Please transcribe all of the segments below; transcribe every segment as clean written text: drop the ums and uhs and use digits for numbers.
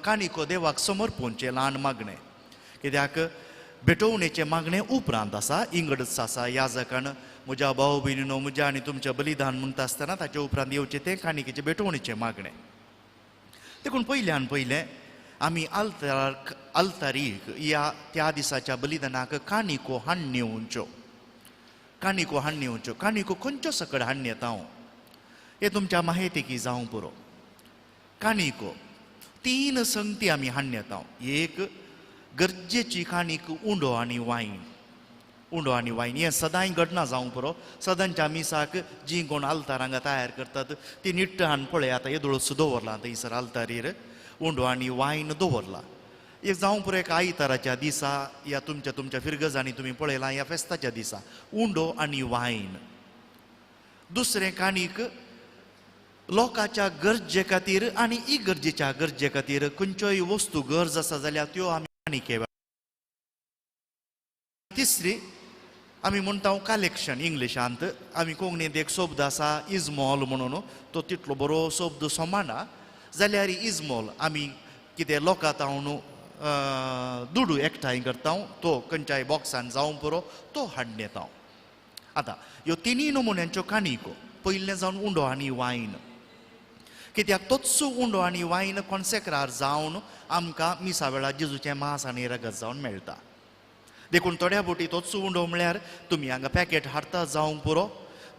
काणिको देवाक समर्पूंचें ल्हान मागणें, कित्याक भेटवणेचें मागणें उपरांत आसा. इंगडच आसा याजकान म्हज्या भाव भयणीनो म्हज्या आनी तुमचें बलिदान म्हणटा आसतना ताचे उपरांत येवचें तें काणिकेचें भेटवणेचें मागणें. देखून पयल्यान पयलें आमी आल्तार आल्तारीक ह्या त्या दिसाच्या बलिदानाक काणिको हाडून येवच्यो, काणिको हाडून येवच्यो. काणिको खंयच्यो सकड हाडून येता हांव हें तुमच्या माहितीकी जावं पुरो. काणिको तीन संगती आमी हाडून येता. एक गरजेची काणीक उंडो आनी वायन, उंडो आनी वायन हें सदांय घडना जावंक पुरो. सदांच्या मिसाक जीं कोण आल्तार हांगा तयार करतात ती निट्ट हाडून पळय आतां येदोळच दवरलां थंयसर आल्तारीर उंडो आनी वायन दवरला. एक जावं पुरो एक आयताराच्या दिसा या तुमच्या तुमच्या फिरगजांनी तुमी पळयलां ह्या फेस्ताच्या दिसा उंडो आनी वायन. दुसरें काणीक लोकांच्या गरजे खातीर आनी इगर्जेच्या गरजे खातीर खंयच्योय वस्तू गरज आसा जाल्यार त्यो आमी काणिके. तिसरी आमी म्हणटा कलेक्शन इंग्लिशांत, आमी कोंकणींत एक शब्द आसा इजमॉल म्हणून, तो तितलो बरो शब्द सोमाना जाल्यार इजमॉल आमी कितें लोकां तावन दुडू एकठांय करता तो खंयच्याय बॉक्सान जावं पुरो तो हाडून येता. आतां ह्यो तिनूय नमुन्यांच्यो काणिको पयलें जावन उंडो आनी वायन, कित्याक तोच उंडो आनी वायन कॉन्सेक्रार जावन आमकां मिसा वेळार जेजूचें मांस आनी रगत जावन मेळटा. देखून थोड्या बोटी तोच उंडो म्हळ्यार तुमी हांगा पॅकेट हाडटा जावंक पुरो,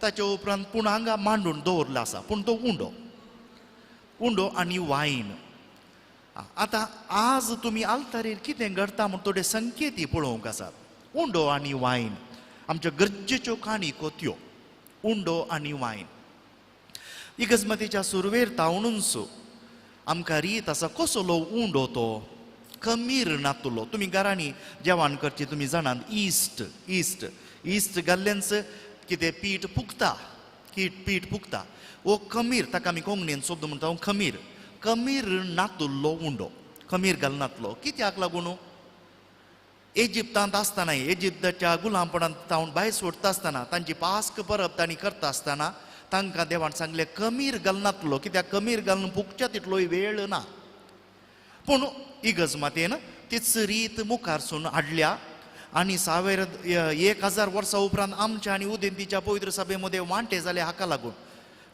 ताचे उपरांत पूण हांगा मांडून दवरलो आसा पूण तो उंडो, उंडो आनी वायन. आतां आज तुमी आल्तारीर कितें घडटा म्हूण थोडे संकेती पळोवंक आसात. उंडो आनी वायन आमच्यो गरजेच्यो काणिको त्यो, उंडो आनी वायन. इगजमतीच्या सुरवेर तावणूच आमकां रीत आसा कसलो उंडो तो खमीर नातलो. तुमी घरांनी जेवण करचें तुमी जाणात इस्ट इस्ट इस्ट घाल्ल्यानच कितें पीठ पुगता, पीठ पुगता. वो खमीर ताका आमी कोंकणीन शब्द म्हणटा खमीर, खमीर नातुल्लो उंडो, खमीर घालनातलो. कित्याक लागून इजिप्तांत आसतना इजिप्ताच्या गुलामपणांत तावन भायर सोडटा आसतना तांची पास्क परब तांणी करता आसतना तांकां देवान सांगलें खमीर घालनातलो, कित्याक खमीर घालून पुगच्या तितलोय वेळ ना. पूण इगर्ज मातेन तीच रीत मुखार सून हाडल्या आनी सावेर 1000 वर्सां उपरांत आमच्या आनी उदेंतीच्या पवित्र सभे मदें वांटे जाले. हाका लागून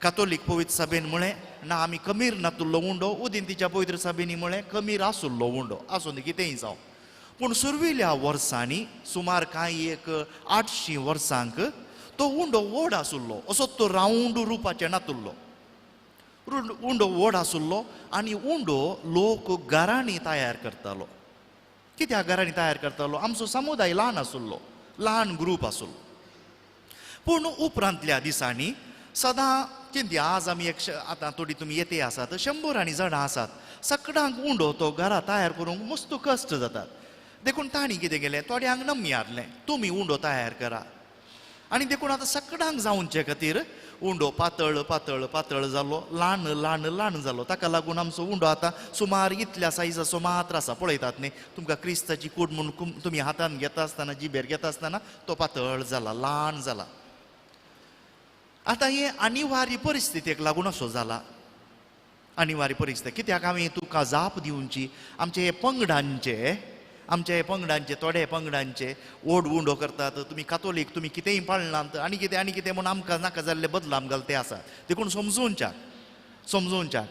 कातोलीक पवित्र सभेन म्हळें ना आमी खमीर नातुल्लो उंडो, उदेंतीच्या पवित्र सभेनी म्हळें खमीर आसुल्लो उंडो, आसूं दी कितेंय जावं. पूण सुरवेल्या वर्सांनी सुमार कांय एक 800 वर्सांक तो उंडो व्हड आसुल्लो, असो तो रावंड रुपाचें नातुल्लो, उंडो व्हड आसुल्लो आनी उंडो लोक घरांनी तयार करतालो. कित्याक घरांनी तयार करतालो? आमचो समुदाय ल्हान आसुल्लो, ल्हान ग्रूप आसुल्लो. पूण उपरांतल्या दिसांनी सदां चिंतया आज आमी एक आतां थोडी तुमी येते आसात 100 जाणां आसात, सगळ्यांक उंडो तो घरा तयार करूंक मस्त कश्ट जातात. देखून तांणी कितें केलें थोड्यांक नमी हाडलें तुमी उंडो तयार करा आनी देखून आतां सगळ्यांक जावचे खातीर उंडो पातळ पातळ पातळ जालो, ल्हान ल्हान ल्हान जालो. ताका लागून आमचो उंडो आतां सुमार इतल्या सायजाचो मात्र आसा. पळयतात न्ही तुमकां क्रिस्ताची कूड म्हूण तुमी हातान घेता आसतना जिबेर घेता आसतना तो पातळ जाला, ल्हान जाला. आतां हे अनिवार्य परिस्थितीक लागून असो जाला, अनिवार्य परिस्थिती. कित्याक हांवें तुका जाप दिवची आमचे हे पंगडांचे, आमच्या हे पंगडांचे थोडे पंगडांचे ओड उंडो करतात, तुमी कातोलीक तुमी कितेंय पाळनात आनी कितें आनी कितें म्हूण आमकां नाका जाल्ले बदलाम घालते आसात. देखून समजोवच्याक समजोवच्याक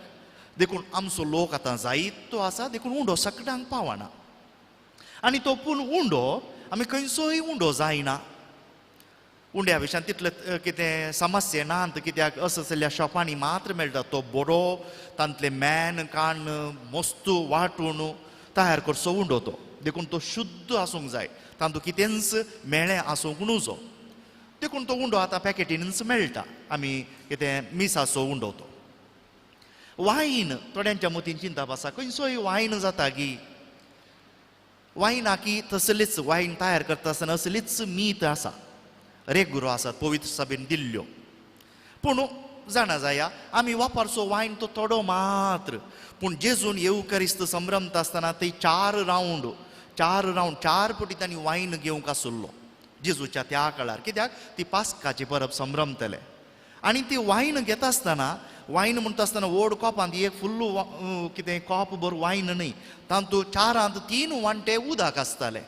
देखून आमचो लोक आतां जायत तो आसा, देखून उंडो सगळ्यांक पावना आनी तो पूण उंडो आमी खंयचोय उंडो जायना. उंड्या विशयान तितले कितें समस्या नात, कित्याक असो जाल्यार शॉपांनी मात्र मेळटा तो बरो तांतले मॅन काण मस्त वांटून तयार करचो उंडो तो. देखून तो शुद्ध आसूंक जाय, तातूंत कितेंच मेळें आसूंक नुजो. देखून तो उंडो आतां पॅकेटीनच मेळटा, आमी कितें मिसाचो उंडो तो. वायन थोड्यांच्या मतीन चिंतप आसा खंयचोय वायन जाता गी, वायना की तसलीच वायन तयार करता आसतना असलीच मीत आसा, रेगुरो आसात पवित्र सभेन दिल्ल्यो. पूण जाणा जाया आमी वापरचो वायन तो थोडो मात्र, पूण जेजून येवकारिस्त संभ्रमता आसतना ते चार रावंड चार रावंड 4 पटी तांणी वायन घेवंक आसुल्लो जेजूच्या त्या काळार, कित्याक ती पास्काची परब संभ्रमतले. आनी ती वायन घेता आसतना वायन म्हणटा आसतना व्हड कोपांत एक फुल्ल कितें कोप भर वायन न्हय, तातूंत 4 3 वांटे उदक आसतालें.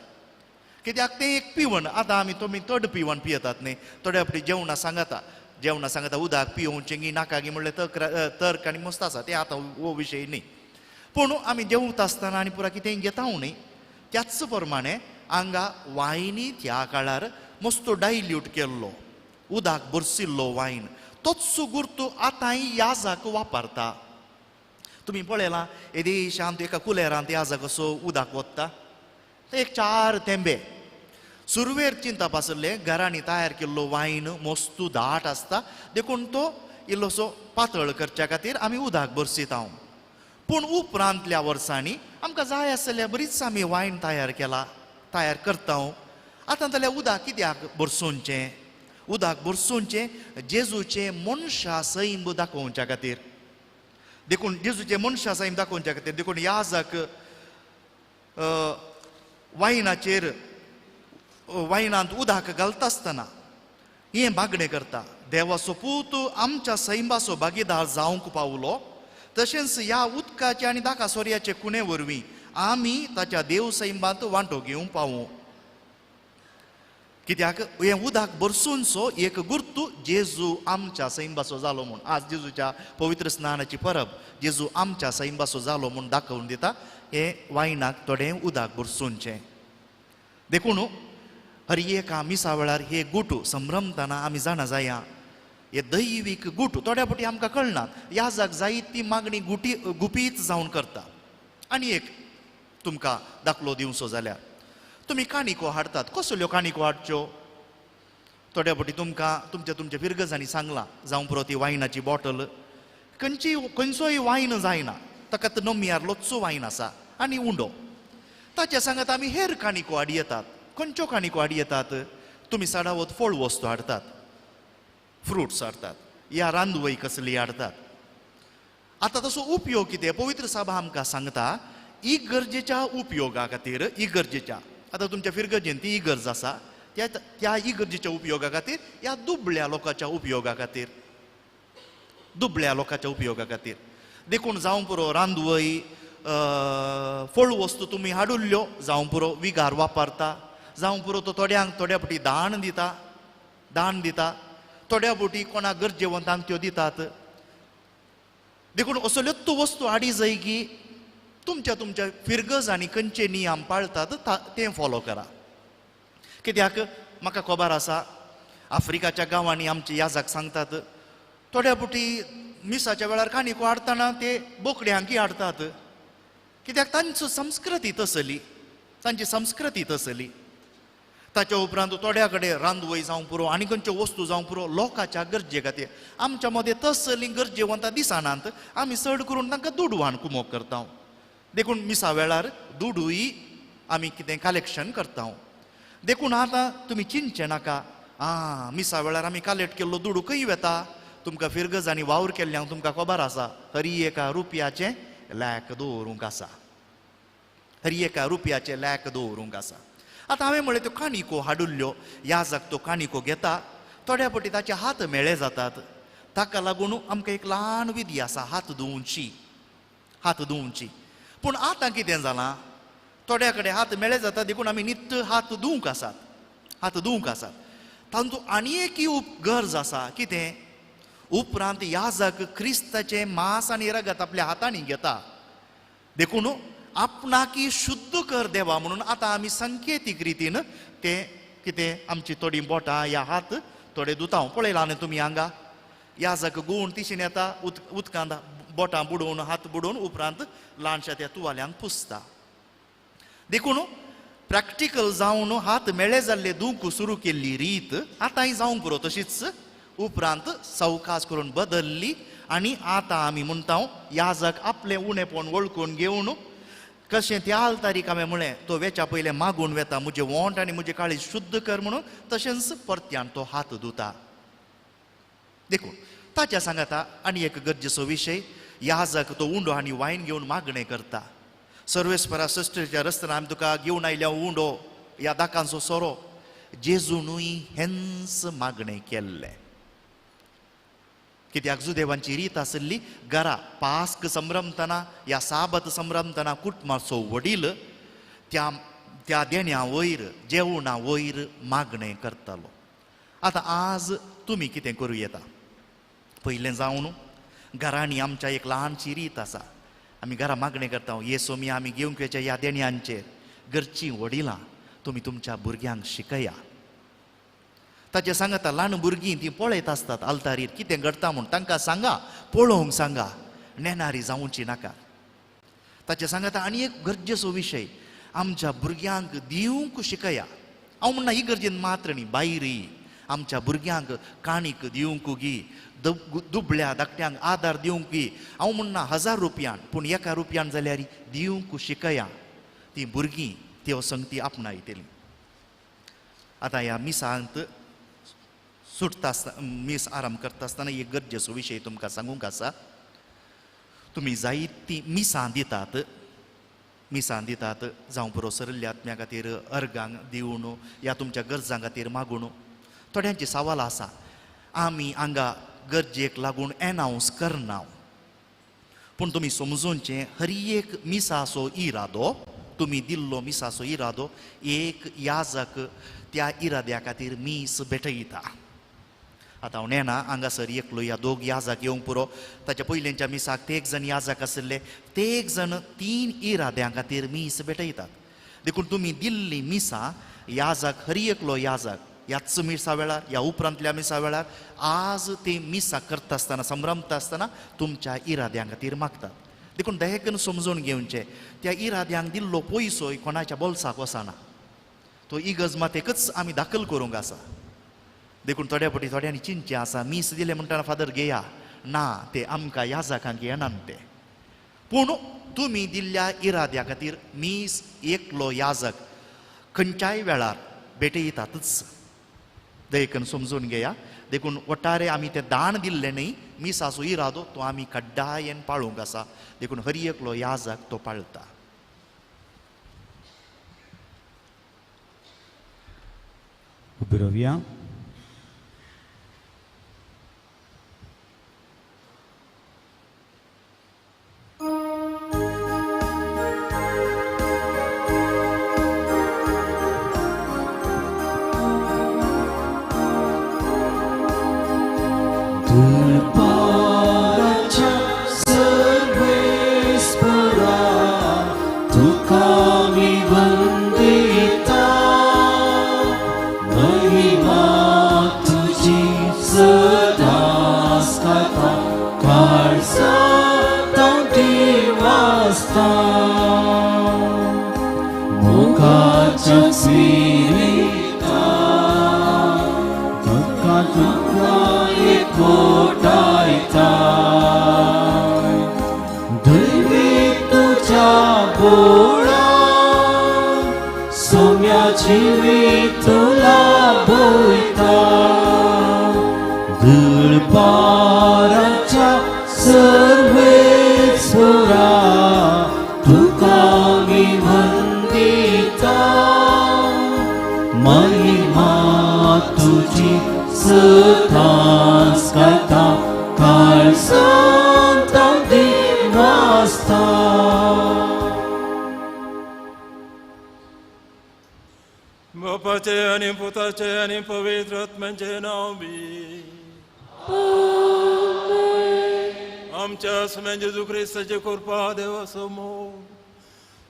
कित्याक तें एक पिवण. आतां आमी तुमी चड पिवण पियेतात न्ही, थोड्या फावटी जेवणां सांगता, जेवणां सांगता उदक पिवचें गी नाका गी म्हणलें तर्क आनी मस्त आसा, तें आतां हो विशय न्ही. पूण आमी जेवता आसतना आनी पुरा कितें घेता न्ही, त्याच प्रमाणे हांगा वायनी त्या काळार मस्त डायल्यूट केल्लो उदक भरशिल्लो वायन, तोच गुर्तू आतांय याजाक वापरता. तुमी पळयलां येदेशांत एका कुलेरांत याजाक असो उदक वता, ते एक 4 थेंबे. सुरवेर चिंतप आसलें घरांनी तयार केल्लो वायन मस्तू दाट आसता, देखून तो इल्लोसो पातळ करच्या खातीर आमी उदक भरसिता. पूण उपरांतल्या वर्सांनी आमकां जाय आसलें बरीच आमी वायन तयार केला, तयार करता. आतां जाल्यार उदक कित्याक भरसुचें? उदक भरसुचें जेजूचें मनशा सैम दाखोवच्या खातीर. देखून जेजूचें मनशा सैम दाखोवच्या खातीर, देखून याजक वायनाचेर वायनांत उदक घालता आसतना हें मागणें करता, देवाचो पूत आमच्या सैमाचो भागीदार जावंक पावलो, तशेंच ह्या उदकाचे आनी दाका सोऱ्याचे खुणे वरवीं आमी ताच्या देव सैमांत वांटो घेवंक पावूं. कित्याक हें उदक भरसूनसो एक गुर्तू जेजू आमच्या सैमाचो जालो म्हूण. आज जेजूच्या पवित्र स्नानाची परब जेजू आमच्या सैमाचो जालो म्हूण दाखोवन दिता. हें वायनाक थोडें उदक भरसूनचें. देखून हर एका मिसा वेळार हे गुटू संभ्रमतना आमी जाणा जाया, हे दैवीक गुटू थोड्या फावटी आमकां कळना, याजाक जायत ती मागणी गुटी गुपीत जावन करता. आनी एक तुमकां दाखलो दिवचो जाल्यार तुमी काणिको हाडटात, कसल्यो काणिको हाडच्यो? थोड्या फावटी तुमकां तुमच्या तुमच्या फिरगजांनी सांगलां, जावं पुरो ती वायनाची बॉटल, खंयची खंयचोय वायन जायना, ताका नमियार लोचो वायन आसा आनी उंडो, ताच्या सांगात आमी हेर काणिको हाडी येतात. खंयच्यो काणिको हाडी येतात? तुमी साडावत फळ वस्तू हाडटात, फ्रुट्स हाडटात, या रांदवय कसली हाडटात. आतां तसो उपयोग कितें? पवित्र सभा आमकां सांगता इगर्जेच्या उपयोगा खातीर, इगर्जेच्या आतां तुमच्या फिरगर्जेन ती इगर्ज आसा, त्या त्या इगर्जेच्या उपयोगा खातीर या दुबळ्या लोकांच्या उपयोगा खातीर, दुबळ्या लोकांच्या उपयोगा खातीर. देखून जावं पुरो रांदवय फळ वस्तू तुमी हाडुल्ल्यो, जावं पुरो विगार वापरता, जावं पुरो तो थोड्यांक थोड्या फावटी दान दिता, दान दिता, थोड्या फावटी कोणाक गरजेवंतांक त्यो दितात. देखून असल्योच वस्तू हाडी जाय की तुमच्या तुमच्या फिरगज आनी खंयचे नियम पाळतात तें फॉलो करा. कित्याक म्हाका खबर आसा आफ्रिकाच्या गांवांनी आमचे याजाक सांगतात, थोड्या फावटी मिसाच्या वेळार काणिको हाडटना ते बोकड्यांकी हाडटात, कित्याक तांचो संस्कृती तसली, तांची संस्कृती तसली. ताच्या उपरांत थोड्या कडेन रांदवय जावं पुरो आनी खंयच्यो वस्तू जावं पुरो लोकांच्या गरजे खातीर. आमच्या मदें तसली गरजेवंतां दिसनात, आमी चड करून तांकां दुडवान कुमोक करता. देखून मिसा वेळार दुडूय आमी कितें कलेक्शन करता. देखून आतां तुमी चिंतचें नाका, आं मिसा वेळार आमी कलेक्ट केल्लो दुडू खंय वता? तुमकां फिरगज आनी वावर केल्ल्यांक तुमकां खबर आसा, हरी एका रुपयाचें लॅक दवरूंक आसा, हरी एका रुपयाचें लॅक दवरूंक आसा. आतां हांवें म्हळें त्यो काणिको हाडुल्ल्यो, याजाक तो काणिको घेता, थोड्या फावटी ताचे हात मेळे जातात, ताका लागून आमकां एक ल्हान विधी आसा, हात धुवची, हात धुवची. पूण आतां कितें जालां, थोड्या कडेन हात मेळे जाता, देखून आमी नित्त हात धुवंक आसात, हात धुवंक आसात. तातूंत आनी एक गरज आसा, कितें? उपरांत याजक क्रिस्ताचें मांस आनी रगत आपल्या हातांनी घेता, देखून आपणाकी शुद्ध कर देवा म्हणून आतां आमी संकेतीक रितीन तें कितें आमची थोडीं बोटां या हात थोडे दुतांव. पळयलां न्ही तुमी हांगा याजक गुण तिशीन येता, उदकांत बोटां बुडोवन हात बुडोवन उपरांत ल्हानशा त्या तुवाल्यांक पुसता. देखून प्रॅक्टिकल जावन हात मेळे जाल्ले दुख सुरू केल्ली रीत आतांय जावंक पुरो तशीच उपरांत सवकास करून बदल्ली. आनी आतां आमी म्हणटा याजक आपलें उणेपण वळखून घेवन कशें त्या आल्तारीक हांवें म्हळें तो वेच्या पयलें मागून वेता, म्हजें वोंट आनी म्हजें काळीज शुद्ध कर म्हणून, तशेंच परत्यान तो हात धुता. देखून ताच्या सांगाता आनी एक गरजेचो विशय, याजक तो उंडो आनी वायन घेवन मागणें करता. सर्वेस्परा सश्टीच्या रस्त्यान आमी तुका घेवन आयल्या उंडो ह्या दाकांचो सोरो, जेजूनूय हेंच मागणें केल्लें. कित्याक जुदेवांची रीत आशिल्ली घरा पास्क संभ्रमतना या साबत संभ्रमतना कुटुंबाचो वडील त्या त्या देण्या वयर जेवणा वयर मागणें करतालो. आतां आज तुमी कितें करूं येता? पयलें जावन घरांनी आमच्या एक ल्हानशी रीत आसा, आमी घरा मागणें करता, ये सोमी आमी घेवंक वयच्या ह्या देण्यांचेर. घरचीं वडिलां तुमी तुमच्या भुरग्यांक शिकया. ताचे सांगता ल्हान भुरगीं तीं पळयत आसतात आल्तारीर कितें घडटा म्हूण, तांकां सांगा, पळोवंक सांगा, नेणारी जावची नाका. ताचे सांगता आनी एक गरजेचो विशय, आमच्या भुरग्यांक दिवंक शिकया. हांव म्हणना ही गरजेन मात्र न्ही, भायरय आमच्या भुरग्यांक काणीक दिवंक गी, दुबळ्या धाकट्यांक आदार दिवंक गी. हांव म्हणना 1000 रुपयान, पूण 1 रुपयान जाल्यार दिवंक शिकया. ती भुरगीं त्यो संगती आपणायतलीं. आतां ह्या मिसांत सुटता आसतना, मीस आराम करता आसतना एक गरजेचो विशय तुमकां सांगूंक आसा. तुमी जायतीं मिसां दितात, मिसां दितात, जावं पुरो सरिल्ल्या आत्म्या खातीर अर्गांक दिवन या तुमच्या गरजां खातीर मागून. थोड्यांची सवाल आसा, आमी हांगा गरजेक लागून एनावंस करना. पूण तुमी समजूनचें, हर एक मिसाचो इरादो, तुमी दिल्लो मिसाचो इरादो, एक याजक त्या इराद्या खातीर मीस भेटयता. आतां हांव नेणा हांगासर एकलो या दोग याजक येवंक पुरो. ताच्या पयलींच्या मिसाक ते एक जण याजक आशिल्ले, ते एक जण 3 इराद्यां खातीर मीस भेटयतात. देखून तुमी दिल्ली मिसां याजक, हर एकलो याजक ह्याच मिसा वेळार ह्या उपरांतल्या मिसा वेळार आज ते मिसां करता आसतना, संभ्रमता आसतना तुमच्या इराद्यां खातीर मागतात. देखून दयेकन समजून घेवचें, त्या इराद्यांक दिल्लो पयसोय कोणाच्या बोल्साक वचना, तो इगर्ज मातेकच आमी दाखल करूंक आसा. देखून थोड्या फावटी थोड्यांनी चिंतचें आसा, मीस दिलें म्हणटना फादर घेया ना, ते आमकां याजकांक येनात ते. पूण तुमी दिल्ल्या इराद्या खातीर मीस एकलो याजक खंयच्याय वेळार भेटयतातच. देखून समजून घेया. देखून वटारे आमी तें दान दिल्लें न्ही, मिसाचो इरादो तो आमी कड्डायेन पाळूंक आसा. देखून हर एकलो याजक तो पाळटा. उबी रावया.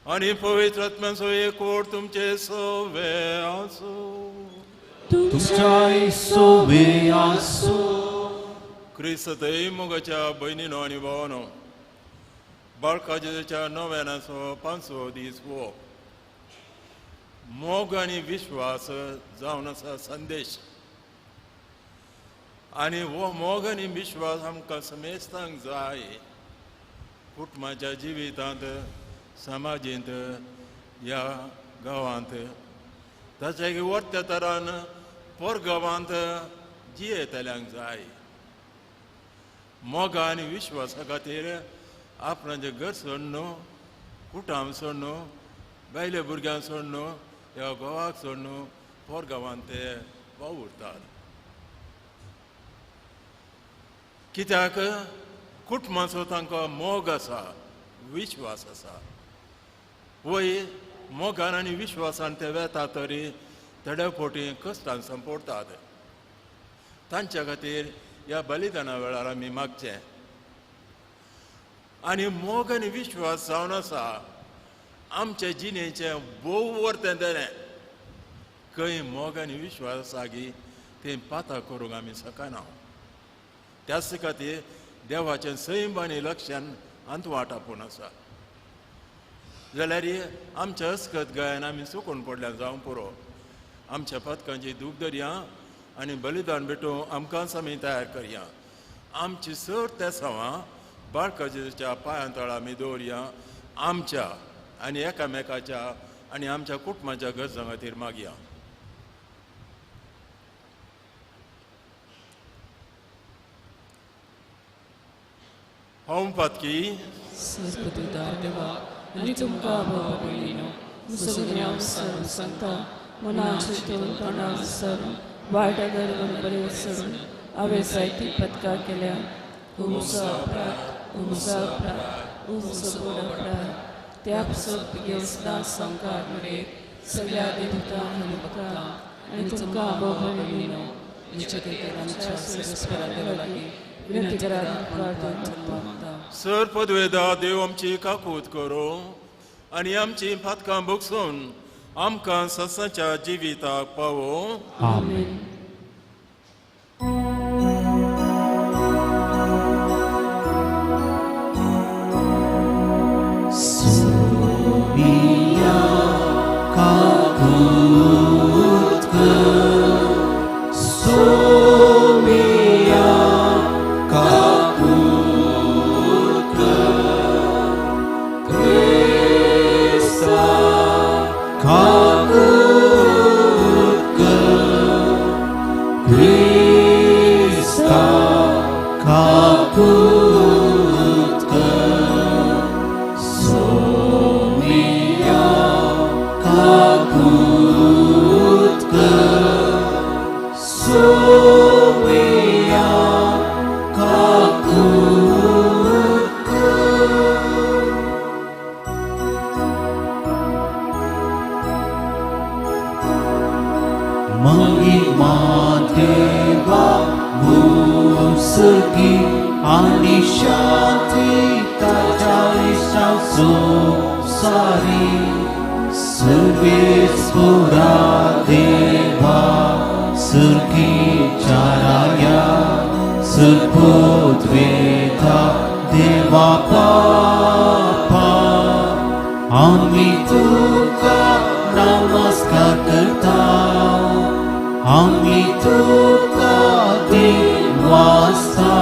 आनी पवित्र आत्म्याचो एकवट तुमचे सवे आसूं. तुमच्याय सवे आसूं. क्रिस्तय मोगाच्या भयणीनो आनी भावानो, बाळका जेजूच्या नव्यानाचो 5वो दीस हो. मोग आनी विश्वास जावन आसा संदेश. आनी हो मोग आनी विश्वास आमकां समेस्तांक जाय कुटुंबाच्या जिवितांत, समाजींत, ह्या गांवांत, ताच्या वर्त्या तरान परगांवांत जियेतल्यांक जाय. मोगा आनी विश्वासा खातीर आपणाचें घर सोडून, कुटाम सोडून, बायले भुरग्यांक सोडून, ह्या गांवाक सोडून परगांवांत ते वावुरतात. कित्याक कुटुंबाचो तांकां मोग आसा, विश्वास आसा। वय मोगान आनी विश्वासान ते वेता तरी थोड्या फावटी कश्टान संपवतात। तांच्या खातीर ह्या बलिदाना वेळार आमी मागचें। आनी मोग आनी विश्वास जावन आसा आमचे जिणेचें भोव वर्तें देणें। खंय मोग आनी विश्वास आसा गी तें पाता करूंक आमी शकना। त्याच खातीर देवाचें सैम आनी लक्षण आंतवाट आपूण आसा। जाल्यार आमच्या अस्कत गायन आमी चुकून पडल्या जावं पुरो। आमच्या पदकांची दूख धरया आनी बलिदान भेटूं आमकांच आमी तयार करया। आमची चड तेसांवां बाळकाच्या पांयां तळा आमी दवरया। आमच्या आनी एकामेकाच्या आनी आमच्या कुटुंबाच्या गरजां खातीर मागया। हांव पातकी आनी तुमकां भोव सगळ्यां सरून सांगता मनाचे तोंड तोंडाक सरून वायट गरगून बरें सोडून हांवें जायती पदकां केल्या। उमसो अपराध, उमसो अपराध, उमसो गोड अपराध। त्या पसत सदां संकार मरे सगळ्या देवतां भक्ता आनी तुमकां भोव भयणीनो आमच्या सर्वेस्परा देवा लागीं विनंती करात प्रार्थना। सर पदवेदा देव आमची काकूत करो आनी आमची पातकां भोगसून आमकां ससाच्या जिविताक पावो। आमेन। सोमिया काकूत कर, सोमिया काकूत कर, क्रिस्ता काकूत कर, क्रिस्ता काकूत कर, सोमिया काकूत कर, सोमिया काकूत कर। महिमा देवा मुसगी आणि शांती ताच्या इश्टांचो सारी सर्वेस्पुरा देवा सुर्गीच्या राया सर्पोद्वेता देवा पापा आमी तुका नमस्कार करता, आमी तुका दिवासता,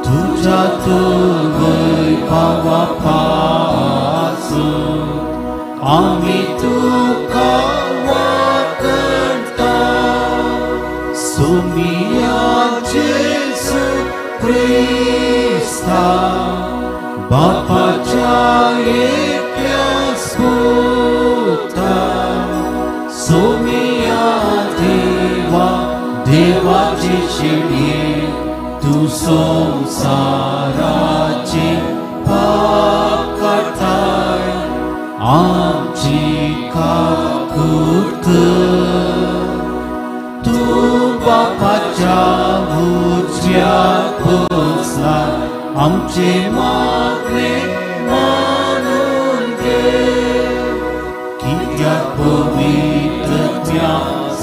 तुज्या तुवय पावा पासून आमी तुका वाकणता। सोमिया जेजू क्रिस्ता बापाच्या एकल्या पुता, सोमिया देवा देवाचे शेणये तूं संवसाराचे पाप काडटाय आमची काकूत कर। तूं बापाच्या उजव्या बसला आमचे मागणे मानून घे। कित्याक पवित्रत्या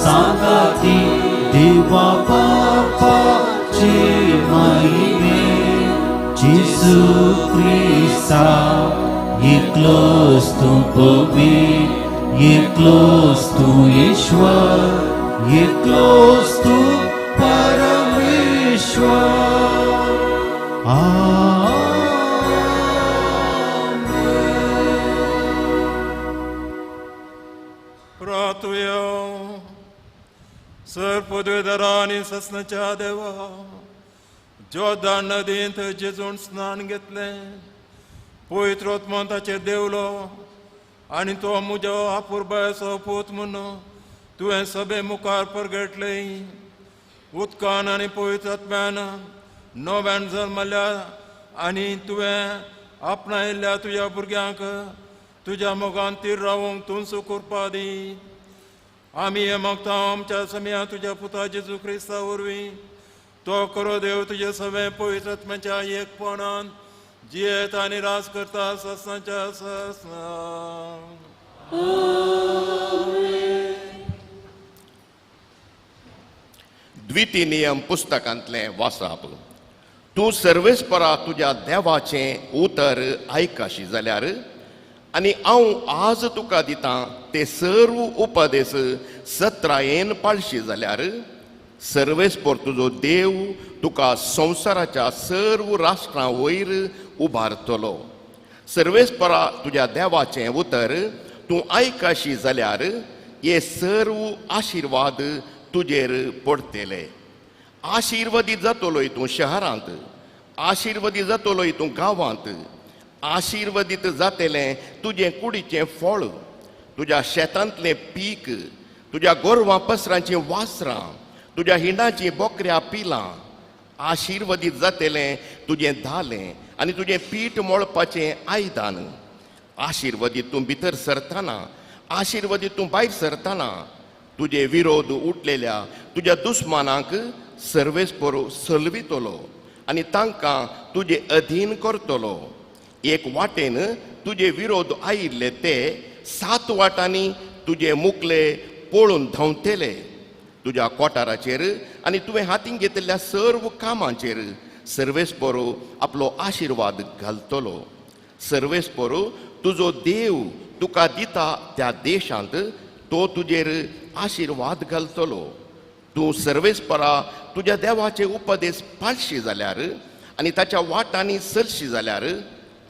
सांगाती देवा बापाचे महिमे जेजू क्रिस्ता एकलोच तूं पवित्र, एकलोच तूं ईश्वर, एकलोच तूं परमेश्वर। आमेन। प्रार्थुया। सर पदवेदारा आनी ससनाच्या देवा, जोर्दान नदींत जेजून स्नान घेतलें, पवित्र आत्मो ताचेर देंवलो आनी तो म्हज्या आपुरबायेचो पूत म्हूण तुवें सभे मुखार परगटलें। उदकान आनी पवित्र आत्म्यान नव्यान जल्मल्या आनी तुवें आपणायल्ल्या तुज्या भुरग्यांक तुज्या मोगान तीर रावंक तूंच कृपा दी. आमी हें मागता आमच्या समया तुज्या पुता जेजू क्रिस्ता वरवीं. तो खरो देव तुजे सगळें पवित्र आत्म्याच्या एकपणान जियेत आनी राज करता ससांच्या ससा. द्वितीय नियम पुस्तकांतलें वाचप. तूं सर्वेस्परा तुज्या देवाचें उतर आयकाशी जाल्यार आनी हांव आज तुका दितां ते सर्व उपदेश सत्रायेन पाळशी जाल्यार सर्वेस्पर तुजो देव तुका संवसाराच्या सर्व राष्ट्रां वयर उबारतलो. सर्वेस्परा तुज्या देवाचें उतर तूं आयकाशी जाल्यार हे सर्व आशिर्वाद तुजेर पडटले. आशिर्वादीत जातलोय तूं शहरांत, आशिर्वादीत जातलोय तूं गांवांत, आशिर्वादीत जातलें तुजें कुडीचें फळ, तुज्या शेतांतलें पीक, तुज्या गोरवां पसरांचीं वासरां, तुज्या हिंडाचीं बोकऱ्या पिलां. आशिर्वादीत जातलें तुजें धालें आनी तुजें पीठ मळपाचें आयदन. आशिर्वादीत तूं भितर सरतना, आशिर्वादीत तूं भायर सरतना, तुजे विरोध उठलेल्या तुज्या दुस्मानांक सर्वेस्पर सलवितलो आनी तांकां तुजे अधीन करतलो. एक वाटेन तुजे विरोध आयिल्ले ते 7 वाटांनी तुजे मुखले पळून धांवतले. तुज्या कोटाराचेर आनी तुवें हातीन घेतिल्ल्या सर्व कामांचेर सर्वेस्पर आपलो आशिर्वाद घालतलो. सर्वेस्पर तुजो देव तुका दिता त्या देशांत तो तुजेर आशिर्वाद घालतलो. तूं सर्वेस्परा तुज्या देवाचे उपदेश पाळशी जाल्यार आनी ताच्या वाटांनी चलशी जाल्यार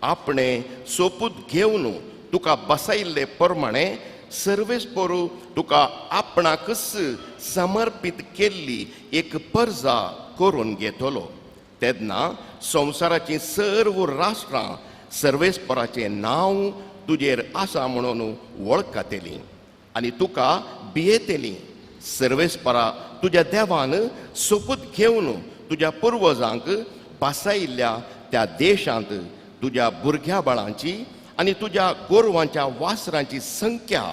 आपणे सोपूत घेवन तुका बसायिल्ले प्रमाणे सर्वेस्पर तुका आपणाकच समर्पीत केल्ली एक परजा करून घेतलो. तेन्ना संवसाराचीं सर्व राष्ट्रां सर्वेस्पराचें नांव तुजेर आसा म्हणून वळखतलीं आनी तुका भियेतलीं. सर्वेस्परा तुज्या देवान सोपूत घेवन तुज्या पुर्वजांक बसायिल्ल्या त्या देशांत तुज्या भुरग्या बाळांची आनी तुज्या गोरवांच्या वासरांची संख्या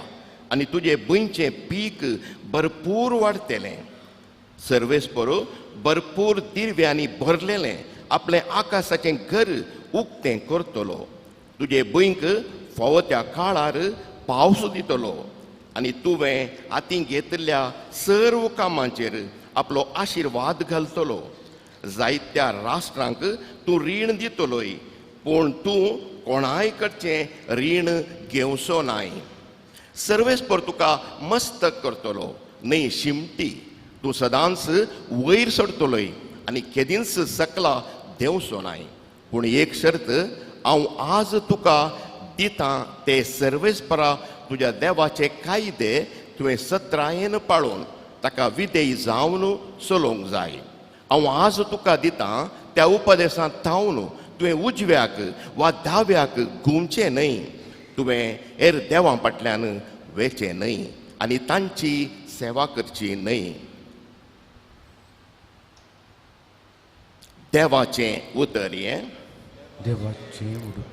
आनी तुजे भुंयचें पीक भरपूर वाडटलें. सर्वेस्पर भरपूर दिर्व्यांनी भरलेलें आपलें आकाशाचें घर उक्तें करतलो. तुजे भुंयक फावो त्या काळार पावस दितलो आनी तुवें हातीं घेतिल्ल्या सर्व कामांचेर आपलो आशिर्वाद घालतलो. जायत्या राष्ट्रांक तूं रीण दितलोय, पूण तूं कोणाय कडचें रीण घेवचो नाय. सर्वेस्पर तुका मस्तक करतलो न्हय शिमटी. तूं सदांच वयर सरतलोय आनी केदींच सकला देंवचो नाय. पूण एक शर्त हांव आज तुका दितां ते सर्वेस्परा तुज्या देवाचे कायदे तुवें सत्रायेन पाळून ताका विधेय जावन चलोवंक जाय. हांव आज तुका दितां त्या उपदेशांत थावन तुवें उजव्याक वा दाव्याक घुमचें न्हय. तुवें हेर देवां फाटल्यान वेचें न्हय आनी तांची सेवा करची न्हय. देवाचें उतर हें. देवाचें उतर.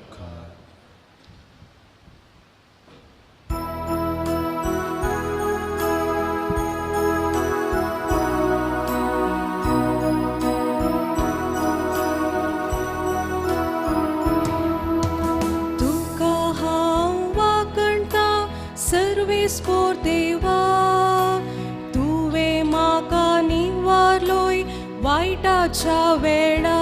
सर्वेस्पर देवा तुवें म्हाका निवारलोय वायटाच्या वेळा.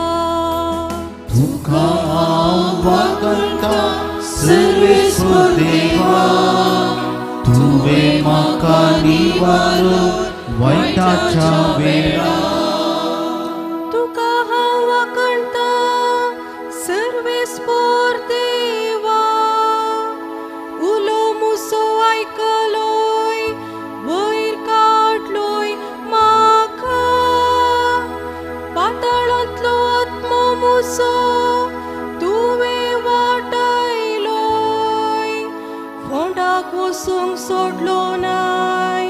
तुका हांव वागणटा सर्वेस्पर देवा तुवें म्हाका निवारलोय वायटाच्या वेळा. तुका हांव वागणटा सर्वेस्पर देवा उलो मुसो आयकलोय वयर काडलोय म्हाका. पाताळांतलो आत्मो मुसो तुवें वाटायलोय, फोंडाक वचूंक सोडलो नाय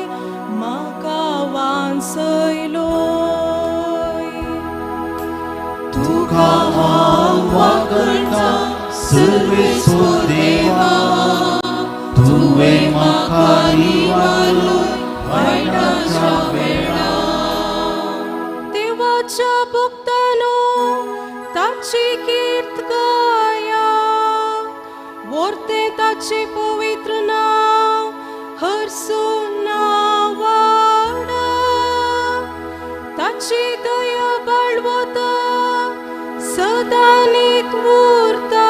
म्हाका वांचयलोय. तुका हांव वागणता सर्वेस्पर देवा, तुवें म्हाका निवारलो वायटाच्या वेळा. देवाच्या भक्तानो ताची कीर्त गाया, वर्ते ताचे पवित्र नाव हरसून नावाडा. ताची दया बाळवता सदानीत उरता,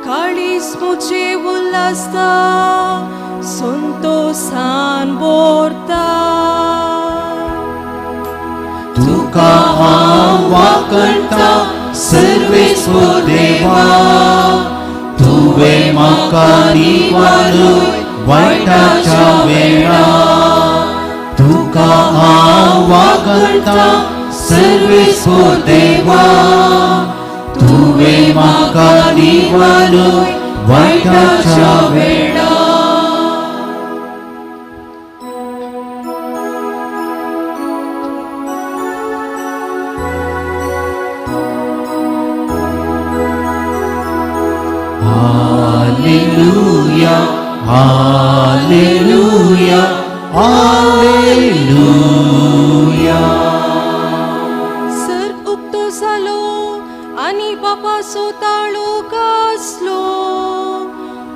काळीज मुझे उल्हासता संतोषान भरता. तुका हांव वागणता सर्वेस्पर देवा, तुवें म्हाका निवारलो वायटाच्या वेळा. तुका हांव वागणता सर्वेस्पर देवा, तुवें म्हाका निवारलो वायटाच्या वेळा. Hallelujah, hallelujah, hallelujah. सर्ग उक्तो जालो आनी बापाचो ताळो गाजलो,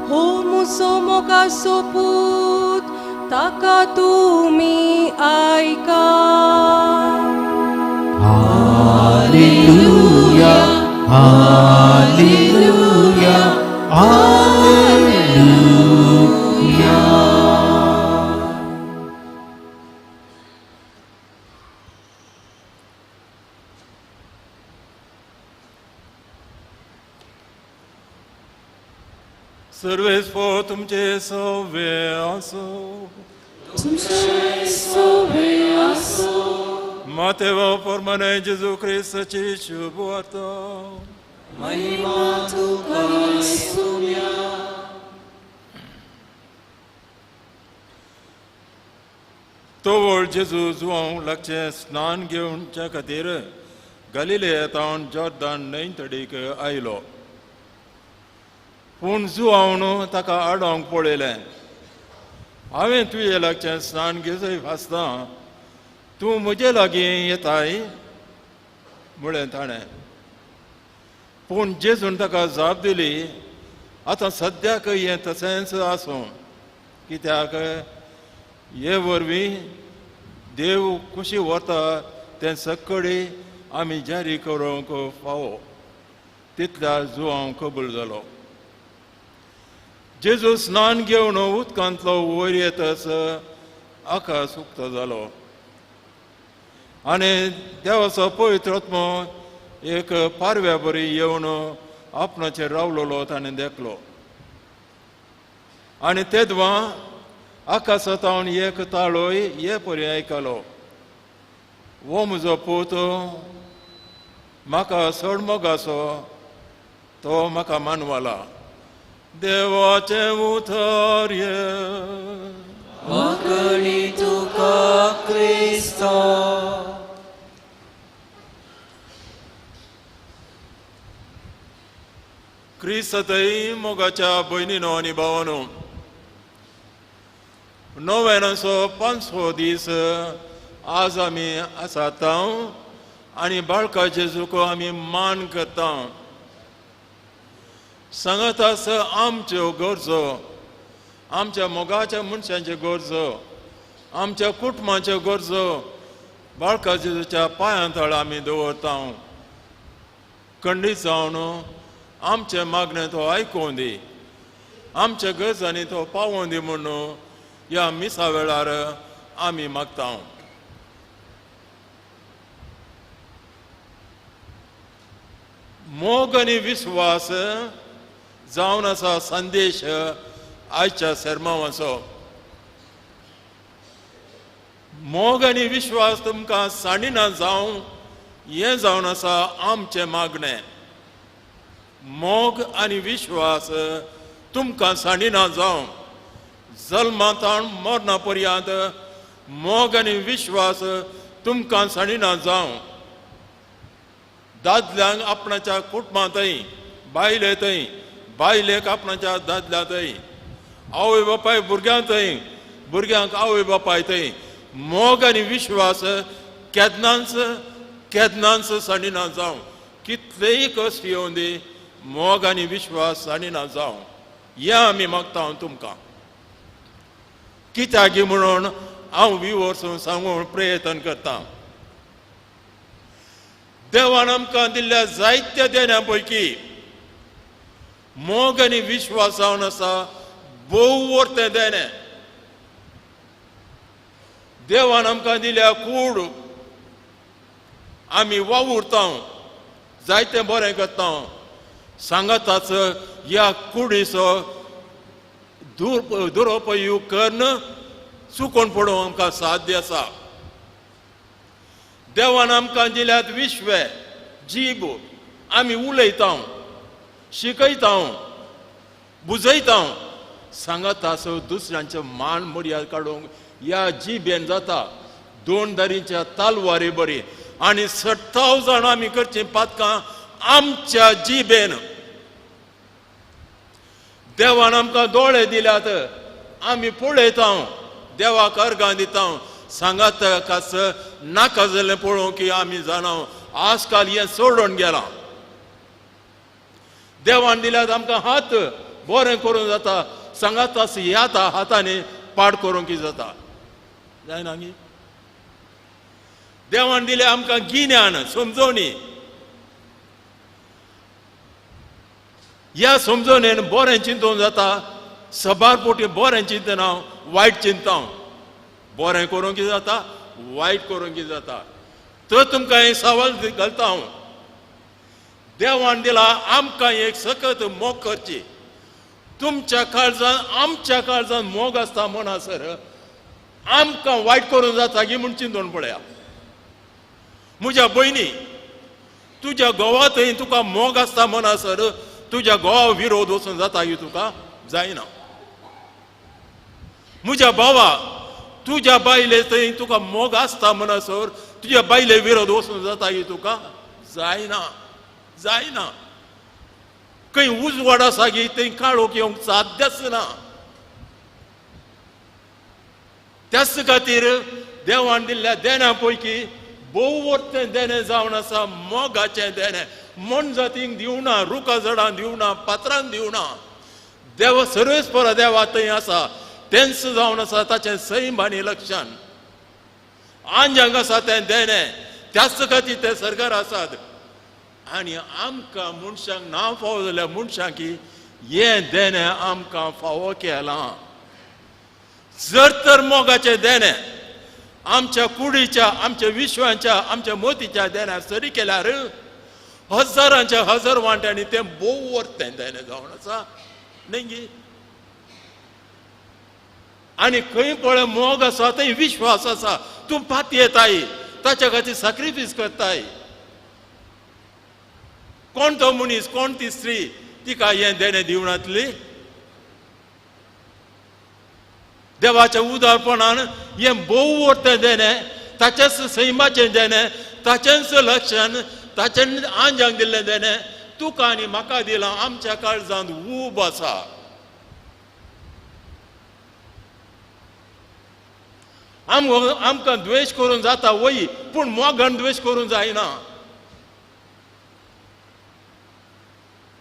हो मुसो मोगाचो पूत ताका तुमी आयका. Hallelujah, hallelujah, hallelujah. सर्वेस्पर तुमचे सवे आसो. तुमचे सवे आसो. मातेव परमने जेजू क्रिस्ताची शुभ वार्ता. महिमा तुका सुम्या. तोवळ जेजू जुवांक लागचें स्नान घेवच्या खातीर गालिलेया तावन जॉर्दान न्हंय तडीक आयलो. पूण जुवावन ताका आडोवंक पळयलें. हांवें तुजे लागचें स्नान घेवचें आसता, तूं म्हजे लागीं येताय म्हळें ताणें. पूण जेजून ताका जाप दिली, आतां सद्याक हें तशेंच आसूं, कित्याक हे वरवीं देव खुशी व्हरता तें सगळी आमी जारी करूंक फावो. तितल्या जुवांव कबूल जालो. जेजू स्नान घेवन उदकांतलो वयर येतच आकाश उक्तो जालो आनी देवाचो पवित्र आत्मो एक पारव्या बरी येवन आपणाचेर रावलोलो ताणें देखलो. आनी तेदवां आकाशांत एक ताळोय हे परी आयकलो, हो म्हजो पूत म्हाका चड मोगाचो, तो म्हाका मानवला. देवाचें उतर हें. वांकणी तुका क्रिस्ता. क्रिस्तय मोगाच्या भयणीनो आनी भावानो, नव्यानाचो 500 दीस आज आमी आसात आनी बाळका जेजूक आमी मान करता. सांगत आसा आमच्यो गरजो, आमच्या मोगाच्या मनशांच्यो गरजो, आमच्या कुटुंबाच्यो गरजो बाळका जेजूच्या पांयां तळ आमी दवरता. खंडीत जावन आमचें मागणें तो आयकूं दी, आमच्या गरजांनी तो पावों दी म्हणून ह्या मिसा वेळार आमी मागता. मोग आनी विस्वास जावन आसा संदेश आयच्या सेर्मांवाचो. मोग आनी विश्वास तुमकां सांडिना जावं हें जावन आसा आमचें मागणें. मोग आनी विश्वास तुमकां सांडिना जावं, जल्मांतावन मरणा पर्यंत मोग आनी विश्वास तुमकां सांडिना जावं. दादल्यांक आपणाच्या कुटुंबांतय, बायले थंय, बायलेक आपणाच्या दादल्या थंय, आवय बापाय भुरग्यां थंय, भुरग्यांक आवय बापाय थंय मोग आनी विश्वास केन्नाच केन्नाच सांडिना जावं. कितलेय कश्ट येवन दी, मोग आनी विश्वास सांडिना जावं. हें आमी मागता हांव तुमकां, कित्याक म्हणून हांव विवर्सून सांगून प्रयत्न करता. देवान आमकां दिल्ल्या जायत्या देण्या पैकी मोग आनी विश्वास जावन आसा भोव वर्तें देणें. देवान आमकां दिल्या कूड, आमी वावुरता, जायतें बरें करता, सांगाताच ह्या कुडीचो दुरुपयोग करून चुकोन पडोवंक आमकां साध्य आसा. देवान आमकां दिल्यात विश्व जीब, आमी उलयता, शिकयता, बुजयता, सांगाताच दुसऱ्यांचे मान मर्याद काडूंक ह्या जिबेन जाता. दोन दारींच्या तालवारी बरी आनी 60 जाणां आमी करचीं पातकां आमच्या जिबेन. देवान आमकां दोळे दिल्यात, आमी पळयता, देवाक अर्गां दिता, सांगात कास नाका जाल्लें पळोवंक की आमी जाणा आज काल हें सोडून गेलां. देवान दिल्यात आमकां हात, बरें करूंक जाता, सांगात ह्या हातांनी पाड करूंक जाता, जायना गी? देवान दिलें आमकां गिन्यान, समजवणी. ह्या समजवणेन बरें चिंतूंक जाता. सबार पोटी बरें चिंतना, वायट चिंता, बरें करूंक कितें जाता, वायट करूंक कितें जाता. तर तुमकां एक सवाल घालता हांव. देवान दिला आमकां एक सकत मोग करची. तुमच्या काळजान आमच्या काळजान मोग आसता म्हणसर आमकां वायट करूंक जाता की म्हूण चिंतून पळया. म्हज्या भयणी, तुज्या घोवा थंय तुका मोग आसता म्हणसर तुज्या घोवा विरोध वचून जाता की तुका जायना. म्हज्या भावा, तुज्या बायले थंय तुका मोग आसता म्हणसर तुज्या बायले विरोध वचून जाता की तुका जायना, जायना. खंय उजवाड आसा की थंय काळोख येवंक साध्यच ना. त्याच खातीर देवान दिल्ल्या देण्या पैकी भोव वर्तें देणें जावन आसा मोगाचें देणें. मोनजातींक दिवना, रुखा झाडां दिवना, पात्रांक दिवना. देव सर्वेस्पर देवा थंय आसा, तेंच जावन आसा ताचें सैम आनी लक्षण. आंजांक आसा तें देणें, त्याच खातीर ते सरकार आसात. आनी आमकां मनशांक ना फावो जाल्यार मनशांक हें देणें आमकां फावो केलां. जर तर मोगाचें देणें आमच्या कुडीच्या, आमच्या विश्वाच्या, आमच्या मोतीच्या देण्या सरी केल्यार हजारांच्या हजार वांट्यांनी तें भोव वर्तें देणें जावन आसा, न्ही गी? आनी खंय पळय मोग आसा थंय विश्वास आसा. तूं पातयेताय, ताच्या खातीर सॅक्रिफायस करताय. कोण तो मनीस, कोण ती स्त्री तिका हें देणें दिवनातली? देवाच्या उदारपणान हें भोव वर्तें देणें, ताचेच सैमाचें देणें, ताचेंच लक्षण, ताचें आंजांक दिल्लें देणें तुका आनी म्हाका दिलां. आमच्या काळजांत ऊब आसा. आमकां द्वेश करूंक जाता वय, पूण मोगान द्वेश करूंक जायना.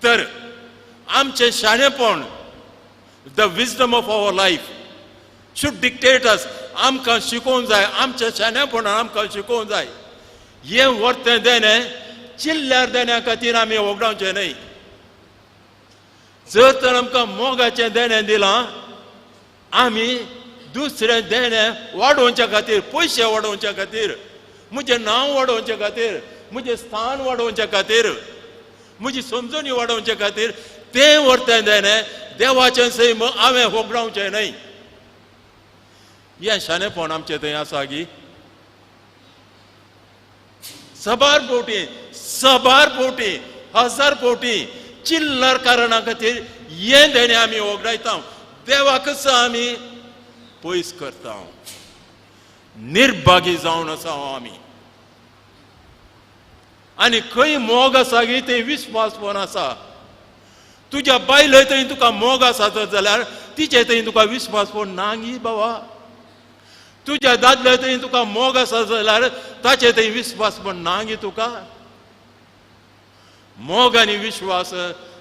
तर आमचें शाणेपण, the wisdom of our life should dictate us. आमकां शिकोवंक जाय, आमच्या शाणेपणान आमकां शिकोवंक जाय. हें वर्तें देणें चिल्ल्यार देण्या खातीर आमी वगडावचें न्हय. जर तर आमकां मोगाचें देणें दिलां, आमी दुसरें देणें वाडोवच्या खातीर, पयशे वाडोवच्या खातीर, म्हजें नांव वाडोवच्या खातीर, म्हजें स्थान वाडोवच्या खातीर, म्हजी समजणी वाडोवच्या खातीर तें वर्तें देणें देवाचें सैम हांवें होगडावचें न्हय. हें शाणेपण आमचें थंय आसा गी? सबार फावटी, सबार फावटी, हजार फावटी चिल्लर कारणा खातीर हें देणें आमी वगडायता, देवाकच आमी पयस करता. निर्भागी जावन आसा आमी. आनी खंय मोग आसा गी थंय विस्वासपण आसा. तुज्या बायले थंय तुका मोग आसा तर जाल्यार तिचे थंय तुका विस्वासपण ना गी बाबा. तुज्या दादल्या थंय तुका मोग आसा जाल्यार ताचे थंय विस्वासपण ना गी तुका. मोग आनी विश्वास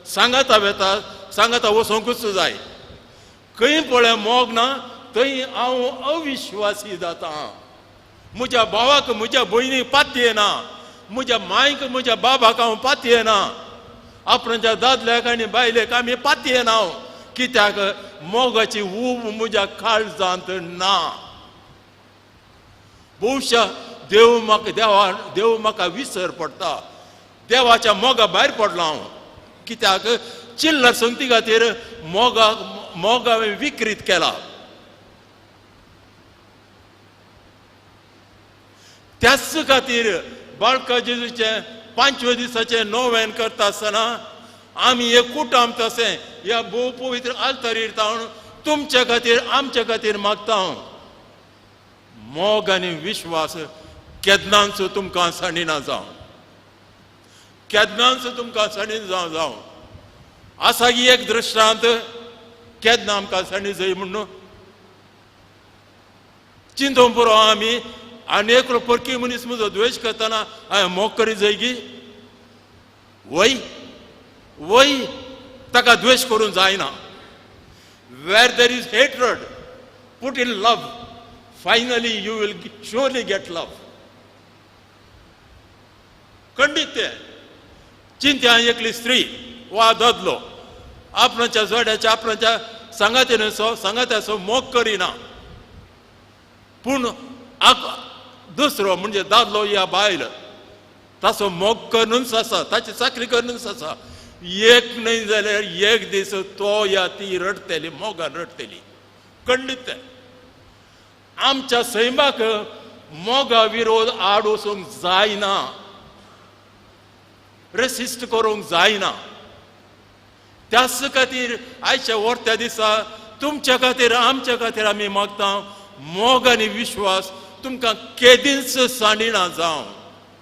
सांगाता वेता, सांगाता वचोंकूच जाय. खंय पळय मोग ना थंय हांव अविश्वासी जाता. म्हज्या भावाक म्हज्या भयणीक पातयेना, म्हज्या मायक म्हज्या बाबाक हांव पातयेना, आपणाच्या दादल्याक आनी बायलेक आमी पातयेना. कित्याक मोगाची ऊब म्हज्या काळजांत ना. बहुशा देव म्हाका देवा देव म्हाका विसर पडटा, देवाच्या मोगा भायर पडलो हांव. कित्याक चिल्लर संगती खातीर मोगा मोग हांवें विक्रीत केला. त्याच खातीर बाळका जेजूचें 5व्या दिसाचें नोवेन करता आसतना आमी एक कुटुंब तशें ह्या भोव पवित्र आल्तारीर तावन तुमच्या खातीर आमच्या खातीर मागता हांव. मोग आनी विश्वास केन्नाच तुमकां सांडिना जावं, केन्नाच तुमकां सांडीना जावं जावं. आसा की एक दृश्टांत केन्ना आमकां सांडी जाय म्हणून चिंतून पुरो आमी. आनी एकलो परकी मनीस म्हजो द्वेश करतना हांवें मोग करी जाय की वय वय ताका द्वेश करूंक जायना. Where there is hatred put in love, finally you will surely get love. खंडीत तें चिंत्या एकली स्त्री वा दादलो आपणाच्या जोड्याच्या आपणाच्या सांगात्याचो सांगात्याचो मोग करिना, पूण दुसरो म्हणजे दादलो या बायल ताचो मोग करूनच आसा, ताची चाकरी करूनच आसा. एक न्हय जाल्यार एक दीस तो या ती रडटली, मोगान रडटली. खंडीत तें आमच्या सैमाक मोगा विरोध आड वचूंक जायना, रेसिस्ट करूंक जायना. त्याच खातीर आयच्या वर्त्या दिसा तुमच्या खातीर आमच्या खातीर आमी मागता मोग आनी विश्वास तुमकां केदींच सांडिना जावं.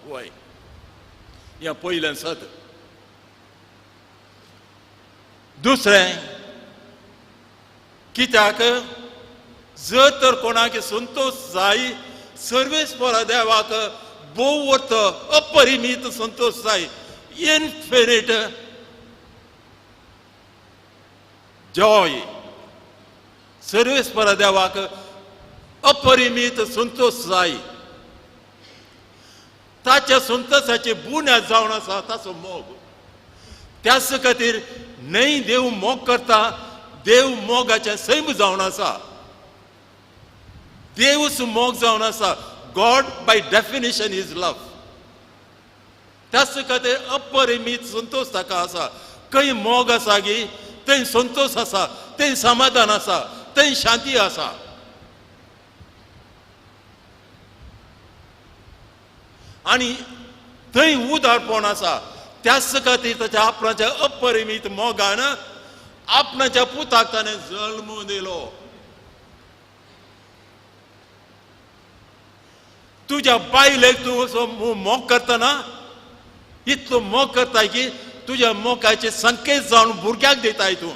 वय हें पयलें सत. दुसरें कित्याक जर तर कोणाक संतोष जाय सर्वेस्परा देवाक भोव अर्थ अपरिमीत संतोष जाय, इनफिनीट जॉय. सर्वेस्परा देवाक अपरिमीत संतोष जाय, ताच्या संतोषाची बुन्याद जावन आसा ताचो मोग. त्याच खातीर न्हय देव मोग करता, देव मोगाचें सैम जावन आसा, देवच मोग जावन आसा. God by definition is love. त्याच खातीर अपरिमीत संतोष ताका आसा. खंय मोग आसा गी थंय संतोष आसा, थंय समाधान आसा, थंय शांती आसा. आनी थंय उदारपण आसा. त्याच खातीर ताच्या आपणाच्या अपरिमीत मोगान आपणाच्या पुताक ताणें जल्म दिलो. तुज्या बायलेक तूं असो मोग करतना इतलो मोग करताय की तुज्या मोगाचे संकेत जावन भुरग्याक दिताय तूं.